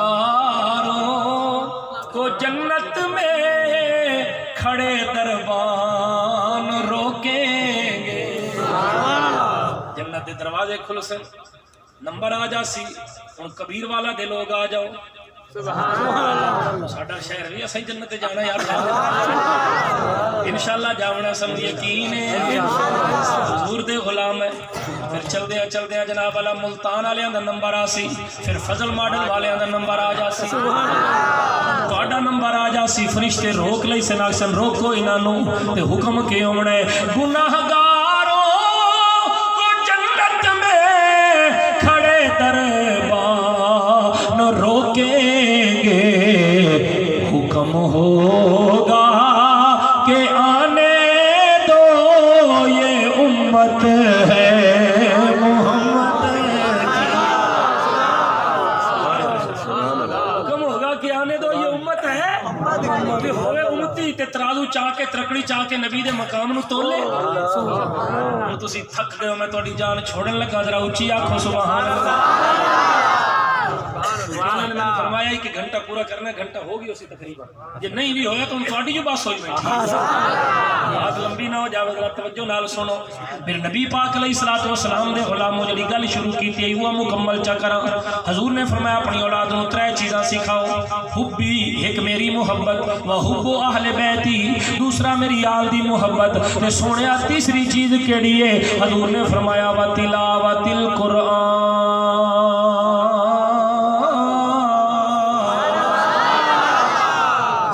گناہگاروں کو جنت میں کھڑے دربان روکیں گے۔ جنت دے دروازے کھلسن، نمبر آ جاسی۔ ہن کبیر والا دے لوگ آ جاؤ۔ سبحان اللہ۔ ساڈا شہر وی اساں جنت تے جانا یار۔ انشاءاللہ جاونا سن یقین ہے۔ حضور دے غلام ہے۔ پھر چلدیاں چلدیاں جناب والا ملتان والیاں دا نمبر آسی، پھر فضل ماڈل والیاں دا نمبر آ جاسی۔ تہاڈا نمبر آ جاسی، فرشتے روک لئی سن، آکھسن روکو انہاں نوں، تے حکم کے ہونا ہے، گناہگاروں کو جنت میں کھڑے دربان روکیں گے۔ حکم ہوگا کہ آنے دو، یہ امت ہے محمد کی۔ حکم ہوگا کہ آنے دو، یہ امت ہے۔ تے ہوئے امتی تے ترازو چا کے، ترکڑی چا کے نبی دے مقام نو تولے۔ ہن تسی تھک گئے ہو، میں تہاڈی جان چھوڑن لگا، ذرا اچی آکھو سبحان اللہ۔ انہاں نے مینوں فرمایا، کہ گھنٹہ پورا کرنا ہے، گھنٹہ ہو گیا اسی تقریباً۔ جے نہیں بھی ہویا تو ہن تہاڈی جو بس ہوئی بیٹھی۔ بات لمبی نہ ہو جاوے، ذرا توجہ نال سنو۔ پھر نبی پاک علیہ الصلوۃ والسلام دے غلاموں جڑی گل شروع کیتی ہے، وہ مکمل چا کراں۔ حضور نے فرمایا، اپنی اولاد نوں ترے چیزاں سکھاؤ، حبی، ایک میری محبت، و حب اہل بیتی، دوسرا میری آل دی محبت، تے سونیا تیسری چیز کیڑی ہے؟ حضور نے فرمایا، و تلاوت القرآن۔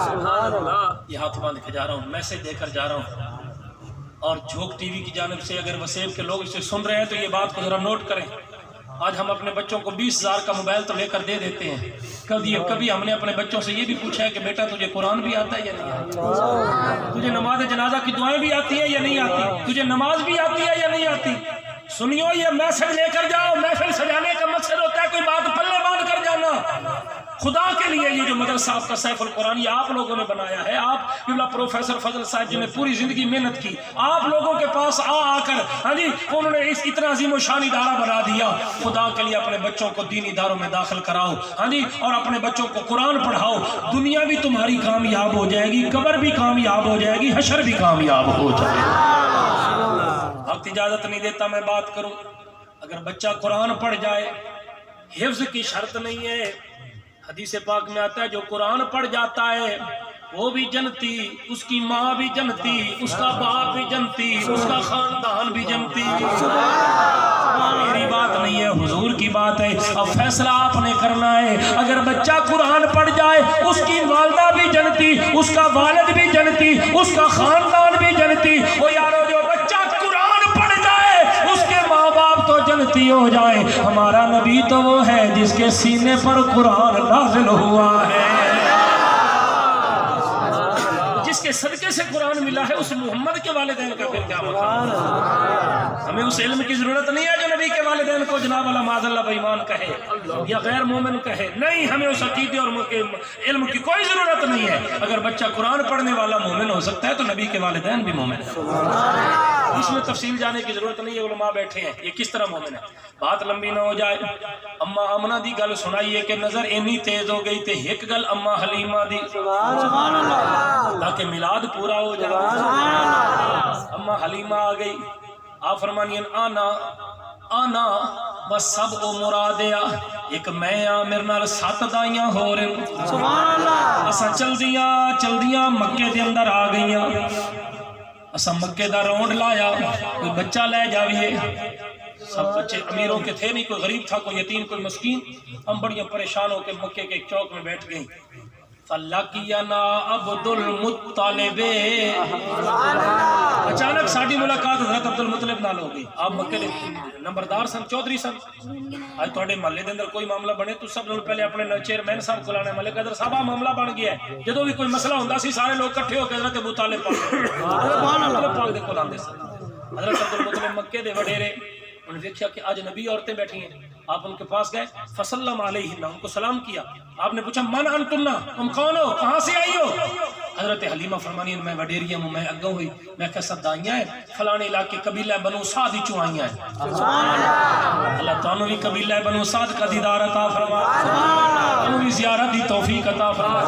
سبحان اللہ۔ یہ ہاتھ باندھ کے جا رہا ہوں، میسج دے کر جا رہا ہوں۔ اور جھوک ٹی وی کی جانب سے اگر وسیب کے لوگ اسے سن رہے ہیں تو یہ بات کو ذرا نوٹ کریں۔ آج ہم اپنے بچوں کو بیس ہزار کا موبائل تو لے کر دے دیتے ہیں۔ کبھی، کبھی ہم نے اپنے بچوں سے یہ بھی پوچھا ہے کہ بیٹا، تجھے قرآن بھی آتا ہے یا نہیں آتا؟ تجھے نماز جنازہ کی دعائیں بھی آتی ہیں یا نہیں آتی؟ تجھے نماز بھی آتی ہے یا نہیں آتی؟ سنیو، یہ میسج لے کر جاؤ۔ محفل سجانے کا مقصد ہوتا ہے کوئی بات پلے باندھ کر جانا۔ خدا کے لیے یہ جو مدرسہ آپ کا سیف القرآن، یہ آپ لوگوں نے بنایا ہے۔ آپ قبلہ پروفیسر فضل صاحب جی نے پوری زندگی محنت کی، آپ لوگوں کے پاس آ آ کر، ہاں جی، انہوں نے اس اتنا عظیم و شان ادارہ بنا دیا۔ خدا کے لیے اپنے بچوں کو دینی اداروں میں داخل کراؤ، ہاں جی، اور اپنے بچوں کو قرآن پڑھاؤ۔ دنیا بھی تمہاری کامیاب ہو جائے گی، قبر بھی کامیاب ہو جائے گی، حشر بھی کامیاب ہو جائے گا۔ وقت اجازت نہیں دیتا میں بات کروں۔ اگر بچہ قرآن پڑھ جائے، حفظ کی شرط نہیں ہے۔ حدیث پاک میں آتا ہے، جو قرآن پڑھ جاتا ہے، وہ بھی جنتی، اس کی ماں بھی جنتی، اس کا باپ بھی جنتی، اس کا خاندان بھی جنتی۔ میری بات نہیں ہے، حضور کی بات ہے۔ اب فیصلہ آپ نے کرنا ہے۔ اگر بچہ قرآن پڑھ جائے، اس کی والدہ بھی جنتی، اس کا والد بھی جنتی، اس کا خاندان بھی جنتی۔ او یارو، جو بچہ قرآن پڑھ جائے، اس کے ماں باپ تو جنتی ہو جائیں۔ ہمارا نبی تو وہ ہے جس کے سینے پر قرآن نازل ہوا ہے۔ جس کے صدقے سے قرآن ملا ہے، اس محمد کے والدین کا پھر کیا مقام؟ ہمیں اس علم کی ضرورت نہیں ہے جو نبی کے والدین کو جناب اللہ معاذ اللہ بے ایمان کہے یا غیر مومن کہے۔ نہیں، ہمیں اس عقیدے اور م-، علم کی کوئی ضرورت نہیں ہے۔ اگر بچہ قرآن پڑھنے والا مومن ہو سکتا ہے تو نبی کے والدین بھی مومن ہیں۔ اس میں تفصیل جانے کی ضرورت نہیں ہے، علماء بیٹھے ہیں، یہ کس طرح مومن ہے۔ بات لمبی نہ ہو جائے، اماں آمنہ دی گل سنائی ہے کہ نظر اینی تیز ہو گئی تے ہک گل اماں حلیمہ دی، سبحان اللہ۔ تاکہ میلاد پورا ہو جائے۔ سبحان اللہ۔ اماں حلیمہ آ گئی، آپ فرمانی ہیں، آنا، آنا، بس سب او مراد آ، ایک میں آ، میرے نال ست دائیاں ہو رہے۔ سبحان اللہ۔ اساں چلدیاں چلدیاں مکے دے اندر آ گئیاں۔ اساں مکے دا راؤنڈ لایا، کوئی بچہ لے جاویے۔ سب بچے امیروں کے تھے نہیں، کوئی غریب تھا، کوئی یتیم، کوئی مسکین۔ ہم بڑیاں پریشان ہو کے مکے کے ایک چوک میں بیٹھ گئیں۔ فلقینا عبد المطلب۔ اچانک ساڈی ملاقات حضرت عبد المطلب نال ہو گئی۔ آپ مکے دے نمبردار سن، چوہدری سن۔ اج تہاڈے محلے دے اندر کوئی معاملہ بنے، تو سب نال پہلے اپنے ن-، چیئرمین صاحب کول آنا ہے، ملک حیدر صاحب، آ معاملہ بن گیا ہے۔ جدوں بھی کوئی مسئلہ ہوندا سی، سارے لوگ کٹھے ہو کے حضرت ابو طالب پاک، حضرت عبد المطلب پاک دے کول آندے سن۔ حضرت عبد المطلب مکے دے وڈیرے، انہوں نے دیکھا کہ آج نبی عورتیں بیٹھی ہیں۔ آپ ان کے پاس گئے، فسلم علیہن، ان کو سلام کیا۔ آپ نے پوچھا، من انتن، تم کون ہو، کہاں سے آئی ہو؟ حضرت حلیمہ فرمانی، میں وڈیری ہوں، میں اگوں ہوئی، میں کہا، سب دائیاں ہیں، فلانے علاقے قبیلہ بنو سعد وچوں آئیاں ہیں۔ اللہ تانوں بھی قبیلہ بنو سعد کا دیدار عطا فرما، تانوں بھی زیارت دی توفیق عطا فرما۔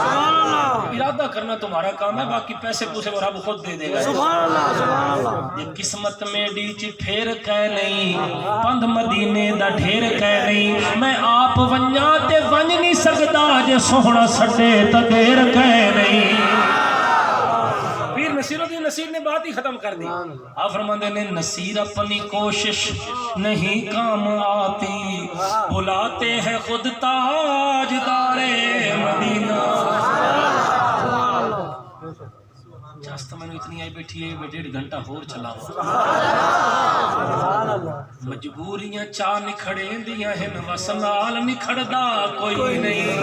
ارادہ کرنا تمہارا کام ہے، باقی پیسے پوسے وہ رب خود دے دے گا۔ سبحان اللہ، سبحان اللہ۔ یہ قسمت میڈی چ پھر کائے نہیں، پندھ مدینے دا ڈھیر کائے نہیں، میں آپ ونجاں تے ونج نہیں سگدا، جے سوہݨا سڈے تاں دیر کائے نہیں۔ پیر نصیر الدین نصیر نے بات ہی ختم کر دی۔ آپ فرماندے نے، نصیر اپنی کوشش نہیں کام آتی، بلاتے ہیں خود تاجدار مدینہ۔ چست مینوں اتنی آئی بیٹھی ہے، میں ڈیڑھ گھنٹہ ہور چلاواں۔ مجبوریاں چا نکھڑیندیاں ہن، وس نال نکھڑدا کوئی نہیں۔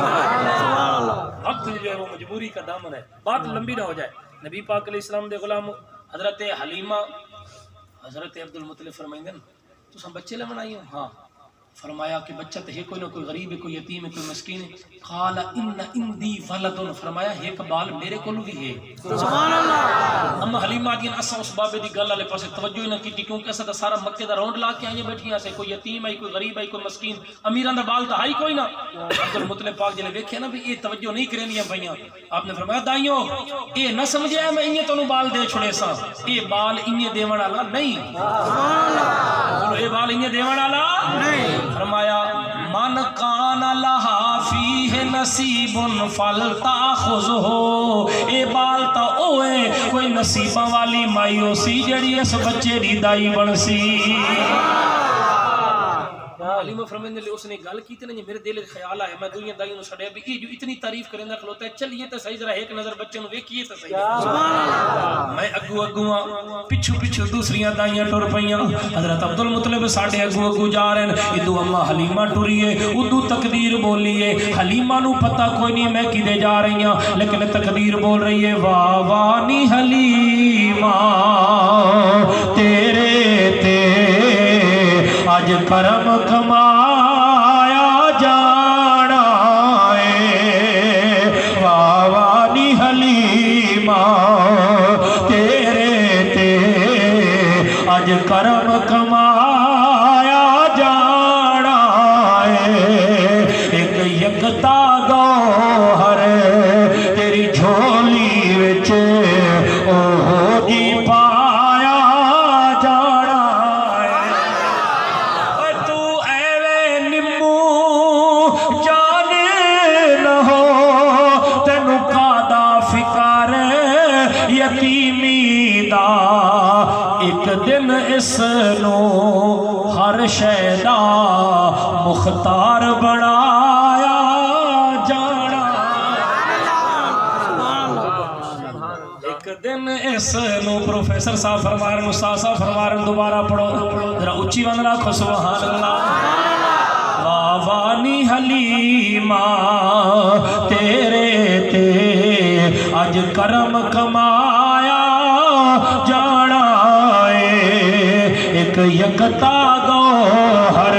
وقت جو ہے وہ مجبوری کا دامن ہے۔ بات لمبی نہ ہو جائے۔ نبی پاک علیہ السلام دے غلام حضرت حلیمہ، حضرت عبد المطلب فرمائندے نے، تساں بچے لیوݨ آئی ہو؟ ہاں۔ فرمایا کہ بچہ تے ہے کوئی نہ کوئی، غریب ہے، کوئی یتیم ہے، کوئی مسکین ہے۔ قال ان عندی ولد، فرمایا ہک بال میرے کول بھی ہے۔ سبحان اللہ۔ اماں حلیمہ آکھدی ہیں، اساں اس بابے دی گل والے پاسے توجہ ہی نہ کیتی، کیونکہ اساں تاں سارا مکے دا راؤنڈ لا کے آئیاں بیٹھیاں سے، کوئی یتیم آئی، کوئی غریب آئی، کوئی مسکین، امیراں دا بال تاں ہائی کوئی نہ۔ عبد المطلب پاک جلے ویکھیا نا بھی یہ توجہ نہیں کریندیاں پئیاں، آپ نے فرمایا، دائیو، یہ نہ سمجھیا میں انہیں تانوں بال دے چھڑے ساں، یہ بال انہیں دیوݨ والا نہیں۔ بولو، یہ بال انہیں دیوݨ والا نہیں۔ فرمایا، من کان لہا فیہ نصیب فلتاخذہ، یہ بال تا اوئے کوئی نصیباں والی مائی ہو سی جڑی اس بچے دی دائی بن سی۔ حلیمہ فرمیندے لے اس نے گل کیتی نا جی، میرے دل وچ خیال آیا، میں دوئیاں دائیاں نوں سڈیا بھی یہ جو اتنی تعریف کریندا کھلوتا ہے، چلیے تے صحیح ذرا ایک نظر بچے نوں ویکھیے تے صحیح۔ میں اگوں اگوں آں، پچھوں پچھوں دوسریاں دائیاں ٹر پئیاں۔ حضرت عبد المطلب ساڈے اگوں اگوں جا رہے ہیں، ادو اما حلیمہ ٹری ہے، ادو تقدیر بولی ہے۔ حلیمہ نو پتہ کوئی نہیں میں کدے جا رہی ہاں، لیکن تقدیر بول رہی ہے، واہ واہ نی حلیمہ، تیرے تے اج کرم کمایا جانا اے۔ واہ واہ نی حلیمہ، تیرے تے اج کرم کمایا جانا اے۔ ایک یکتا گوہر تیری جھولی وچ اوہو جی پایا جانا اے۔ اوئے توں ایویں نمو جان نہ ہو، تینوں کادا فکر یتیمی دا، ایک دن اس نوں ہر شے دا مختار بنایا جانا۔ ایک دن اس نوں پروفیسر صاحب فرما رہے ہیں، استاد صاحب فرما رہے ہیں، دوبارہ پڑھو، ذرا اچی ونج آکھو، سبحان اللہ۔ واہ واہ نی حلیمہ، تیرے تے اج کرم کمایا جانا اے۔ ایک یکتا گوہر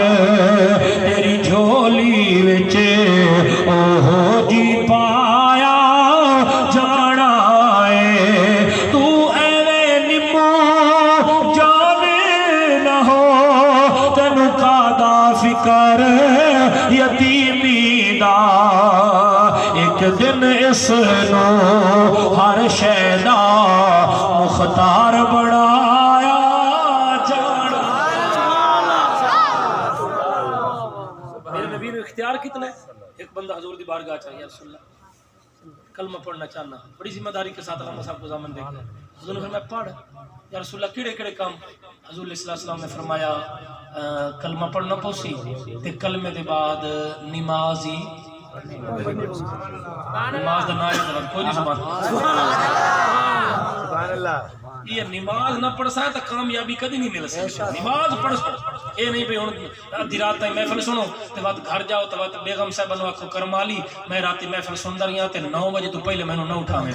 تیری جھولی وچ اوہو جی پایا جانا اے۔ توں ایویں نمو جان نہ ہو، تینوں کادا فکر یتیمی دا۔ ایک دن اس نوں ہر شے دا مختار بنایا جانا۔ میرے نبی نے اختیار کتنا ہے؟ ایک بندہ حضور دی بارگاہ چ آیا، یا رسول اللہ، کلمہ پڑھنا چاہنا، بڑی ذمہ داری کے ساتھ علامہ صاحب کو ضامن دے کے۔ حضور نے فرمایا، پڑھ۔ یا رسول اللہ، کیڑے کیڑے کم؟ حضور علیہ الصلوۃ والسلام نے فرمایا، آ، کلمہ پڑھنا پوسی تے کلمے دے بعد نماز ہی، نماز دا نام یاد رکھ، کوئی نہیں، سبحان اللہ۔ سبحان اللہ۔ یہ نماز نہ پڑھساں تے کامیابی کدی نہیں مل سکدی۔ نماز پڑھساں، اے نہیں بھی ہن ادھی رات تائیں محفل سنو تے وت گھر جاؤ تے وت بیگم صاحبہ نوں آکھو، کرم والی، میں راتی محفل سندا رہیا تے نو وجے توں پہلے مینوں نہ اٹھاویں۔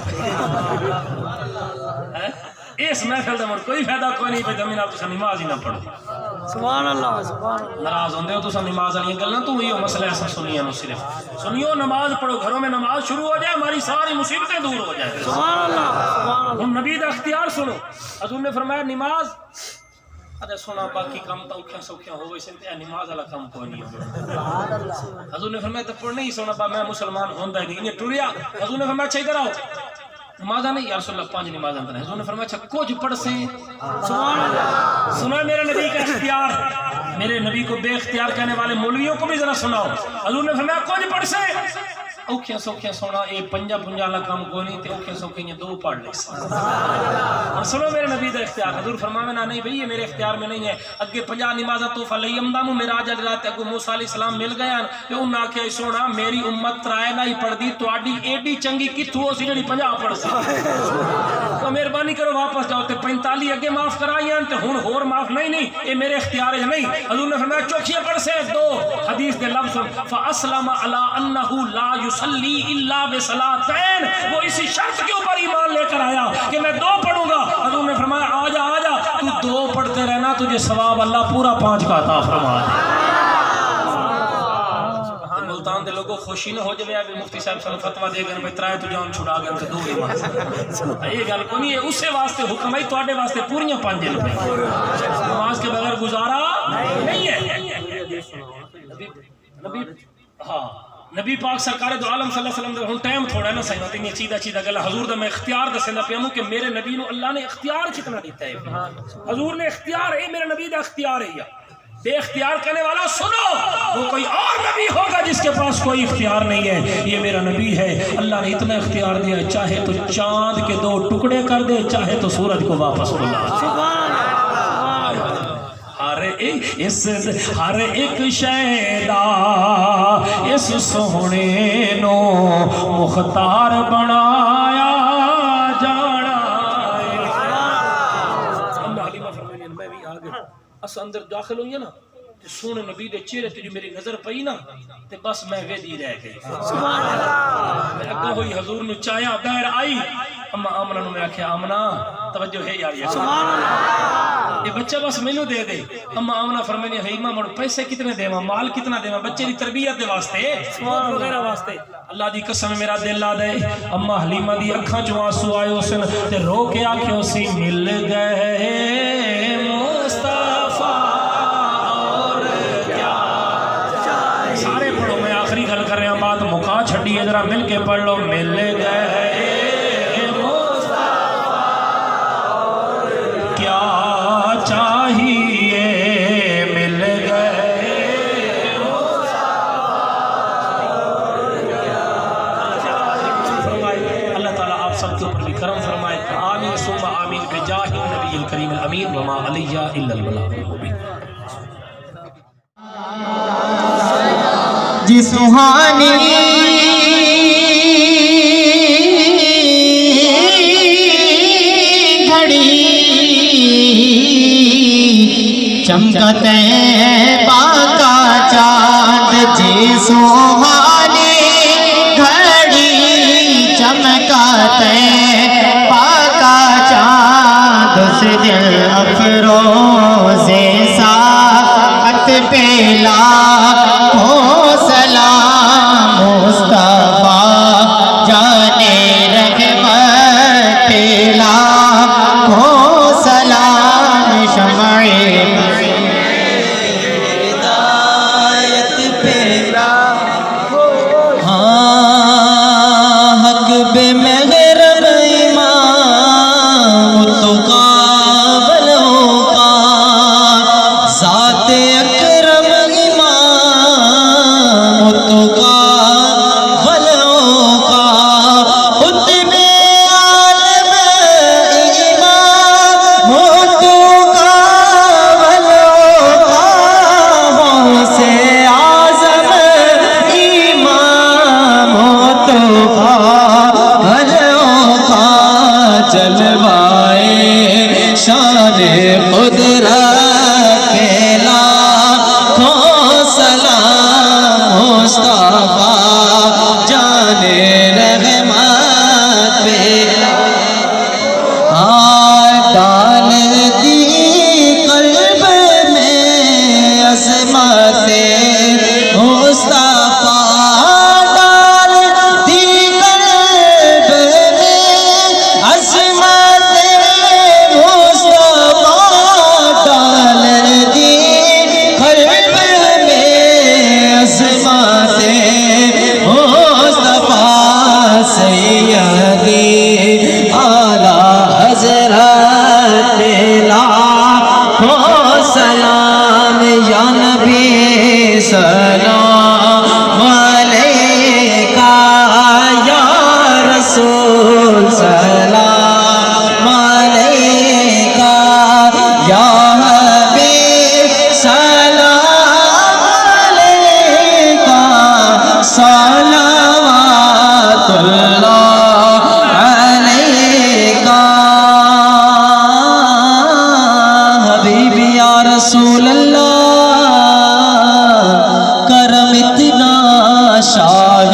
ہیں؟ اس محفل دا مڑ کوئی فائدہ کوئی نہیں، بھئی دمی نال تساں نماز ہی نہ پڑھو۔ سبحان اللہ، سبحان اللہ۔ ناراض ہوندے ہو تساں نماز والیاں گلاں توں، ایہو مسئلہ اساں سنیاں نوں صرف۔ سنیو، نماز پڑھو، گھروں میں نماز شروع ہو جائے، ہماری ساری مصیبتیں دور ہو جائیں۔ سبحان اللہ، سبحان اللہ۔ ہن نبی دا اختیار سنو۔ حضور نے فرمایا، نماز ارے سونا، باقی کم تاں اوکھیاں سوکھیاں ہووے سن، تے اے نماز والا کم کوئی نہیں ہوندا۔ حضور نے فرمایا، تے پڑھ نہیں سونا، با میں مسلمان ہوندا ہی نہیں۔ انہیں ٹریا، حضور نے فرمایا، اچھا ادھر آؤ، نمازاں نہیں؟ یا رسول اللہ، پانچ نمازاں تو نہیں۔ حضور نے فرمایا، اچھا کچھ پڑھ سے۔ سبحان اللہ۔ سنا میرے نبی کا اختیار، میرے نبی کو بے اختیار کہنے والے مولویوں کو بھی ذرا سناؤ۔ حضور نے فرمایا، کچھ پڑھ سے۔ اوکھیاں سوکھیاں سونا، اے پنجاں پنجاں والا کم کوئی نہیں، تے اوکھیاں سوکھیاں یہ دو پڑھ لے۔ اور سنو میرے نبی دا اختیار، حضور فرماوے نا، نہیں بھئی، یہ میرے اختیار میں نہیں ہے۔ اگے پنجاہ نمازاں تحفہ لئی امدا موں، معراج والی رات اگوں موسیٰ علیہ السلام مل گئے ہن، تے انہاں آکھیا، سونا، میری امت ترائے نہ ہی پڑھدی، تہاڈی ایڈی چنگی کتھوں ہوسی جڑی پنجاہ پڑھسی؟ تو مہربانی کرو، واپس جاؤ، تے پینتالیس اگے معاف کرائی ہن، تے ہن ہور معاف نہیں، نہیں۔ اے میرے اختیار وچ نہیں۔ حضور نے فرمایا، چوکھیاں پڑھ سے دو۔ حدیث دے لفظ سن، فاسلم علی انہ لا یصلی الا بصلاتین، وہ اسی شرط کے اوپر ایمان لے کر آیا کہ میں دو پڑھوں گا۔ حضور نے فرمایا، آ جا، آ جا، تو دو پڑھتے رہنا، تجھے ثواب اللہ پورا پانچ کا عطا فرما دے۔ ملتان دے لوگوں، خوشی نہ ہو جائے، ابھی مفتی صاحب سانوں فتویٰ دے گئے، بھئی ترائے تو جان چھڑا گئے، تے دو نماز۔ یہ گل کو نہیں ہے، اسے واسطے حکم ہے، تواڈے واسطے پوریاں پنج علم ہے۔ نماز کے بغیر گزارا نہیں ہے۔ نبی، نبی، ہاں، نبی پاک سرکار دو عالم صلی اللہ علیہ وسلم دے، ہن ٹائم تھوڑا ہے نا سائیں، تے انہیں چیدہ چیدہ گلا حضور دا میں اختیار دسیندا پیا ہوں کہ میرے نبی نو اللہ نے اختیار کتنا دیتا ہے۔ حضور نے اختیار، اے میرے نبی دا اختیار ہے۔ یا بے اختیار کہنے والا سنو، وہ کوئی اور نبی ہوگا جس کے پاس کوئی اختیار نہیں ہے، یہ میرا نبی ہے، اللہ نے اتنا اختیار دیا ہے، چاہے تو چاند کے دو ٹکڑے کر دے، چاہے تو سورج کو واپس بلا۔ ہر ایک، اس، ہر ایک شے دا اس سوہنے نو مختار بنایا جانا ہے۔ اللہ، حلیمہ فرمائی، میں بھی آ گیا۔ اساں اندر داخل ہوئیاں نا، تے سوہنے نبی دے چہرے تے جو میری نظر پئی نا، تے بس میں ویدی رہ گئی۔ سبحان اللہ۔ میں اگاں ہوئی حضور نو چایا، باہر آئی، اماں آمنہ نو میں آکھیا، "آمنہ، توجہ ہے یار، یہ سبحان اللہ۔ یہ بچہ بس مینوں دے دے۔" اماں آمنہ فرمائی، "حلیمہ، مڑ پیسے کتنے دیواں، مال کتنا دیواں بچے دی تربیت دے واسطے، سوت وغیرہ واسطے؟" اللہ دی قسم، میرا دل آ دے، اماں حلیمہ دی اکھاں چوں آنسو آئے ہوسن تے رو کے آکھے ہوسی، "مل گئے مصطفیٰ اور کیا چاہیے۔" سارے پڑھو، میں آخری گل کر رہا، بات مکا چھڈی ہے، ذرا مل کے پڑھ لو، "مل گئے مصطفیٰ اور کیا چاہیے، مل گئے۔" فرمائے۔ اللہ تعالیٰ آپ سب کے اوپر بھی کرم فرمائے۔ آمین ثم آمین بجاہ النبی الکریم الامین وما علیہ الا البلاغ المبین۔ جی سہانی گھڑی چمکا تیں پاکا چاند، جی سہانی گھڑی چمکا تیں پاکا چاند، اس دل افروز ساعت پہ لاکھوں سلام، مصطفیٰ جان رحمت پہ لاکھوں سلام، شمع ہدایت پہ لاکھوں۔ ہاں، حق بے محرم امام تقی ولو کا، ذات اکرم امام تقی ولو کا، قطب عالم امام تقی ولو کا، غوث اعظم امام تقی ولو کا، جلوائے شان قدرت پہ لاکھوں سلام، مصطفیٰ جان رحمت پہ۔ آ، ڈال دی قلب میں عظمت مصطفیٰ، ڈال دی قلب میں عظمت مصطفیٰ، ڈال دی قلب میں عظمت مصطفیٰ، سیدی اعلیٰ حضرت لاکھوں سلام، یا نبی سلام علیکہ، یا رسول سلام علیکہ، یا حبیب سلام علیکہ، صلوات اللہ علیکہ۔ حبیبی یا رسول اللہ، کرم اتنا شاہ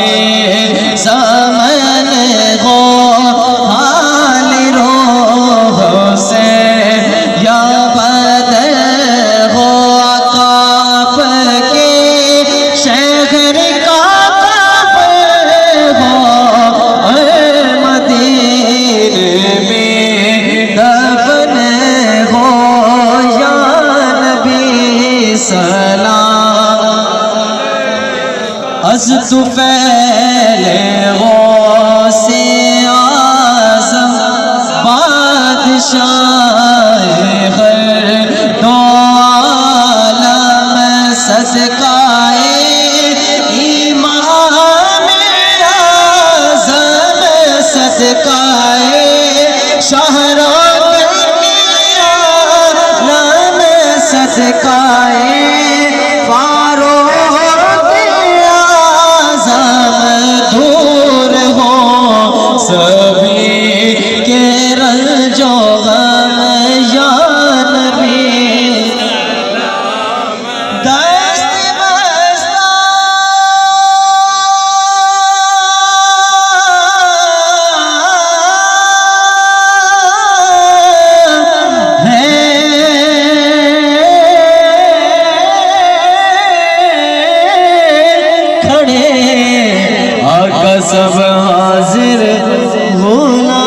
زمان ہو، حال روح سے یا بدن ہو، آقا آپ کے شہر کا قبر ہو، اے مدینے میں دفن ہو، یا نبی سلام۔ طفیل غوث اعظم، بادشاہ ہر دو عالم، صدقہ امام اعظم، صدقہ شاہرخ عالم، صدقہ فاروق اعظم، دور ہوں سبھی کے رنج و غم یا نبی۔ دست بستہ ہیں کھڑے، آقا سب حاضر، غلام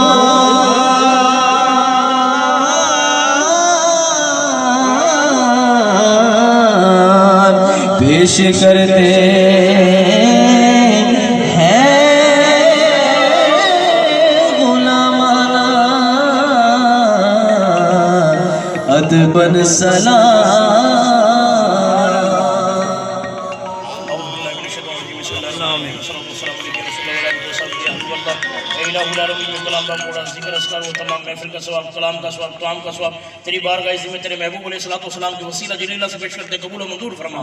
پیش کرتے ہیں غلامانہ ادباً سلام۔ اعوذ باللہ من الشیطان الرجیم، بسم اللہ الرحمن الرحیم، والصلاۃ والسلام علیک یا رسول اللہ، وعلی آلک و اصحابک اجمعین۔ الحمدللہ رب العالمین، جو کلام کا پڑھا، ذکر اذکار و تمام محفل کا ثواب، کلام کا ثواب، تیری بارگاہ عظیم میں تیرے محبوب علیہ الصلوۃ والسلام کے وسیلہ جلیلہ سے پیش کرتے، قبول و منظور فرما۔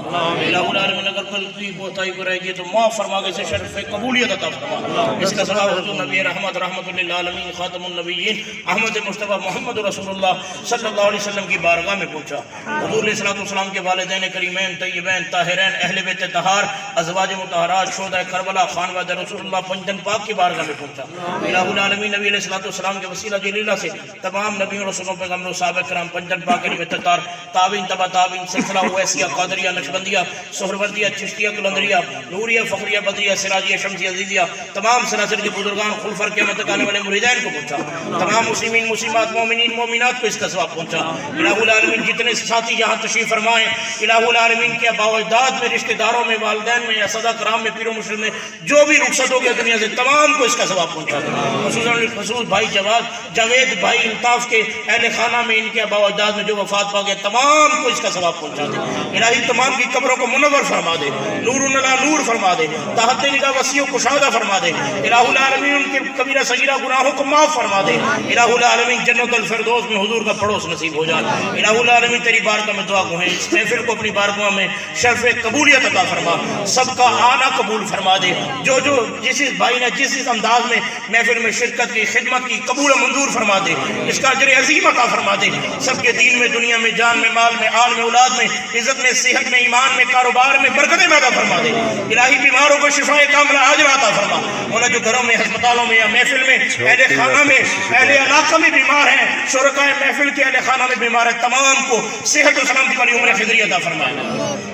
الہ العالمین، اگر غلطی کوتاہی کوئی رہ گئی تو معاف فرما کے اسے شرف قبولیت عطا فرما۔ اس کا ثواب حضور نبی رحمت، رحمت للعالمین، خاتم النبیین، احمد مصطفیٰ محمد رسول اللہ صلی اللہ علیہ وسلم کی بارگاہ میں پہنچا۔ حضور علیہ الصلوۃ والسلام کے والدین کریمین، طیبین، طاہرین، اہل بیت طاہر، ازواج مطہرات، شہداء کربلا، خانوادہ رسول اللہ پنجتن پاک کی بارگاہ میں پہنچا۔ الہ العالمین، نبی علیہ الصلوۃ والسلام کے وسیلہ جلیلہ سے تمام نبیوں، رسولوں، پیغمبروں، صحابہ کرام، پنجتن پاک، اہل بیت طاہر، تابعین، تبع تابعین، سلسلہ اویسیہ، قادریہ، نقشبندیہ، سہروردیہ، چشتیہ، قلندریہ، نوریہ، فخریہ، بدریہ، سراجیہ، شمسیہ، عزیزیہ، تمام سلاسل کے بزرگان، خلفاء، قیامت تک آنے والے مریدین کو پہنچا۔ تمام مسلمین، مسلمات، مومنین، مومنات کو اس کا ثواب پہنچا۔ الہ العالمین، جتنے ساتھی یہاں تشریف فرما ہیں، الہ العالمین کے آباء و اجداد میں، رشتہ داروں میں، والدین میں، اساتذہ کرام میں، پیر و مرشد میں، جو بھی رخصت ہو گیا دنیا سے، تمام کو اس کا ثواب پہنچا دے۔ خصوصاً، خصوص بھائی جواد، جاوید بھائی الطاف کے اہل خانہ میں، ان کے آباء و اجداد میں جو وفات پا گئے، تمام کو اس کا ثواب پہنچا دے۔ الٰہی تمام کی قبروں کو منور فرما دے، نور علی نور فرما دے، تحت نگاہ وسیع و کشادہ فرما دے۔ الٰہ العالمین ان کے کبیرہ صغیرہ گناہوں کو معاف فرما دے۔ الٰہ العالمین جنت الفردوس میں حضور کا پڑوس نصیب ہو جائے۔ الٰہ العالمین تیری بارگاہ میں دعا گو ہیں، اس محفل کو اپنی بارگاہ میں شرف قبولیت عطا فرما، سب کا آنا قبول فرما دے۔ جو جو جس اس بھائی نے جس اس انداز میں محفل میں شرکت کی، خدمت کی، قبول و منظور فرما دے، اس کا اجر عظیم عطا فرما دے۔ سب کے دین میں، دنیا میں، جان میں، مال میں، آل میں، اولاد میں، عزت میں، صحت میں، ایمان میں، کاروبار میں برکتیں پیدا فرما دے۔ الٰہی بیماروں کو شفائے کاملہ عاجلہ عطا فرما۔ مولا جو گھروں میں، ہسپتالوں میں یا محفل میں، اہل خانہ میں، اہل علاقہ میں بیمار ہیں، شرکائے محفل کے اہل خانہ میں بیمار ہیں، تمام کو صحت و سلامتی والی عمر خضری عطا فرما۔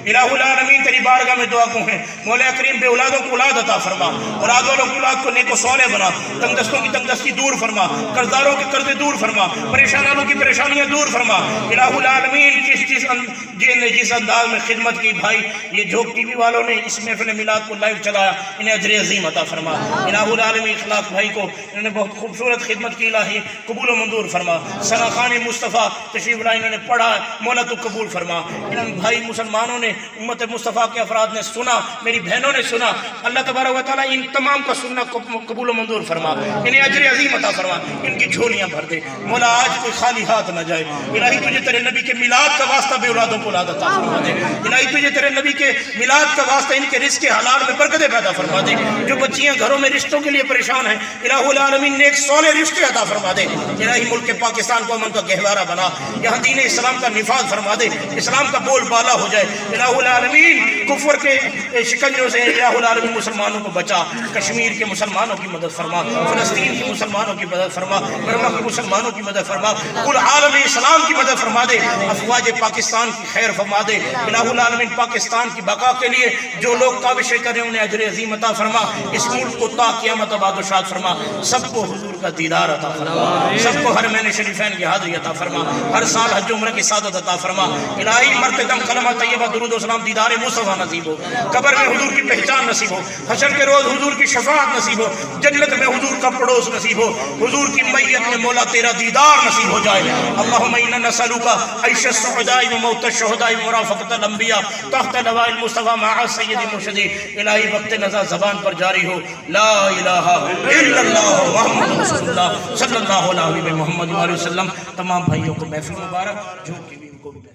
الٰہ العالمین تیری بارگاہ میں دعا گو ہیں، مولا کریم بے اولادوں کو اولاد عطا فرما، اولاد والوں کی اولاد کو نیک و صالح بنا، تنگ دستوں کی تنگ دستی دور فرما، قرض داروں کے قرضے دور فرما، پریشان والوں کی پریشانیاں دور فرما۔ الٰہ العالمین جس جس ان-، جن نے جس انداز میں خدمت کی بھائی، یہ جھوک ٹی وی والوں نے اس محفل میلاد کو لائیو چلایا، انہیں اجر عظیم عطا فرما۔ الٰہ العالمین اخلاق بھائی کو، انہوں نے بہت خوبصورت خدمت کی، الٰہی قبول و منظور فرما۔ ثنا خان مصطفیٰ تشریف لائے، انہوں نے پڑھا، مولا تو قبول فرما۔ ان بھائی مسلمانوں نے، امت مصطفیٰ کے افراد نے سنا، میری بہنوں نے سنا، اللہ تبارک و تعالیٰ ان تمام کا سننا قب-، قبول و منظور فرما، انہیں اجر عظیم عطا فرما، ان کی جھولیاں بھر دے۔ مولا آج کوئی خالی ہاتھ نہ جائے۔ الٰہی تجھے تیرے نبی کے میلاد کا واسطہ بے اولادوں کو اولاد عطا فرما دے۔ الٰہی تجھے تیرے نبی کے میلاد کا واسطہ ان کے رزق حلال میں برکتیں پیدا فرما دے۔ جو بچیاں گھروں میں رشتوں کے لیے پریشان ہیں، الٰہ العالمین نیک صالح رشتے عطا فرما دے۔ الٰہی ملک پاکستان کو امن کا گہوارہ بنا، یہاں دین اسلام کا نفاذ فرما دے، اسلام کا بول بالا ہو جائے۔ الٰہ العالمین کفر کے شکنجوں سے الٰہ العالمین مسلمانوں کو بچا، کشمیر کے مسلمانوں کی مدد فرما، فلسطین کے مسلمانوں کی مدد فرما، برما کے مسلمانوں کی مدد فرما، کل عالم اسلام کی مدد فرما دے، افواج پاکستان کی خیر فرما دے۔ الٰہ العالمین پاکستان کی بقا کے لیے جو لوگ کاوشیں کر رہے ہیں، انہیں اجر عظیم عطا فرما، اس ملک کو تا قیامت آباد و شاد فرما، سب کو حضور کا دیدار عطا فرما، سب کو حرمین شریفین کی حاضری عطا فرما، ہر سال حج عمرہ کی سعادت عطا فرما۔ الٰہی مرتے دم کلمہ طیبہ، درود و سلام، دیدار مصطفیٰ نصیب ہو، قبر میں حضور کی پہچان نصیب ہو، حشر کے روز حضور کی شفاعت نصیب ہو، جنت میں حضور کا پڑوس نصیب ہو، حضور کی میت میں مولا تیرا دیدار نصیب ہو جائے۔ اللهم انا نسألك عيش السعداء وموت الشهداء ومرافقة الأنبياء تحت لواء المصطفى مع سيد المرسلين۔ الہی وقت نزا زبان پر جاری ہو، لا الہ الا اللہ محمد رسول اللہ صلی اللہ علیہ محمد وآلہ وسلم۔ تمام بھائیوں کو محفل مبارک، جو کہ بھی ان کو بھی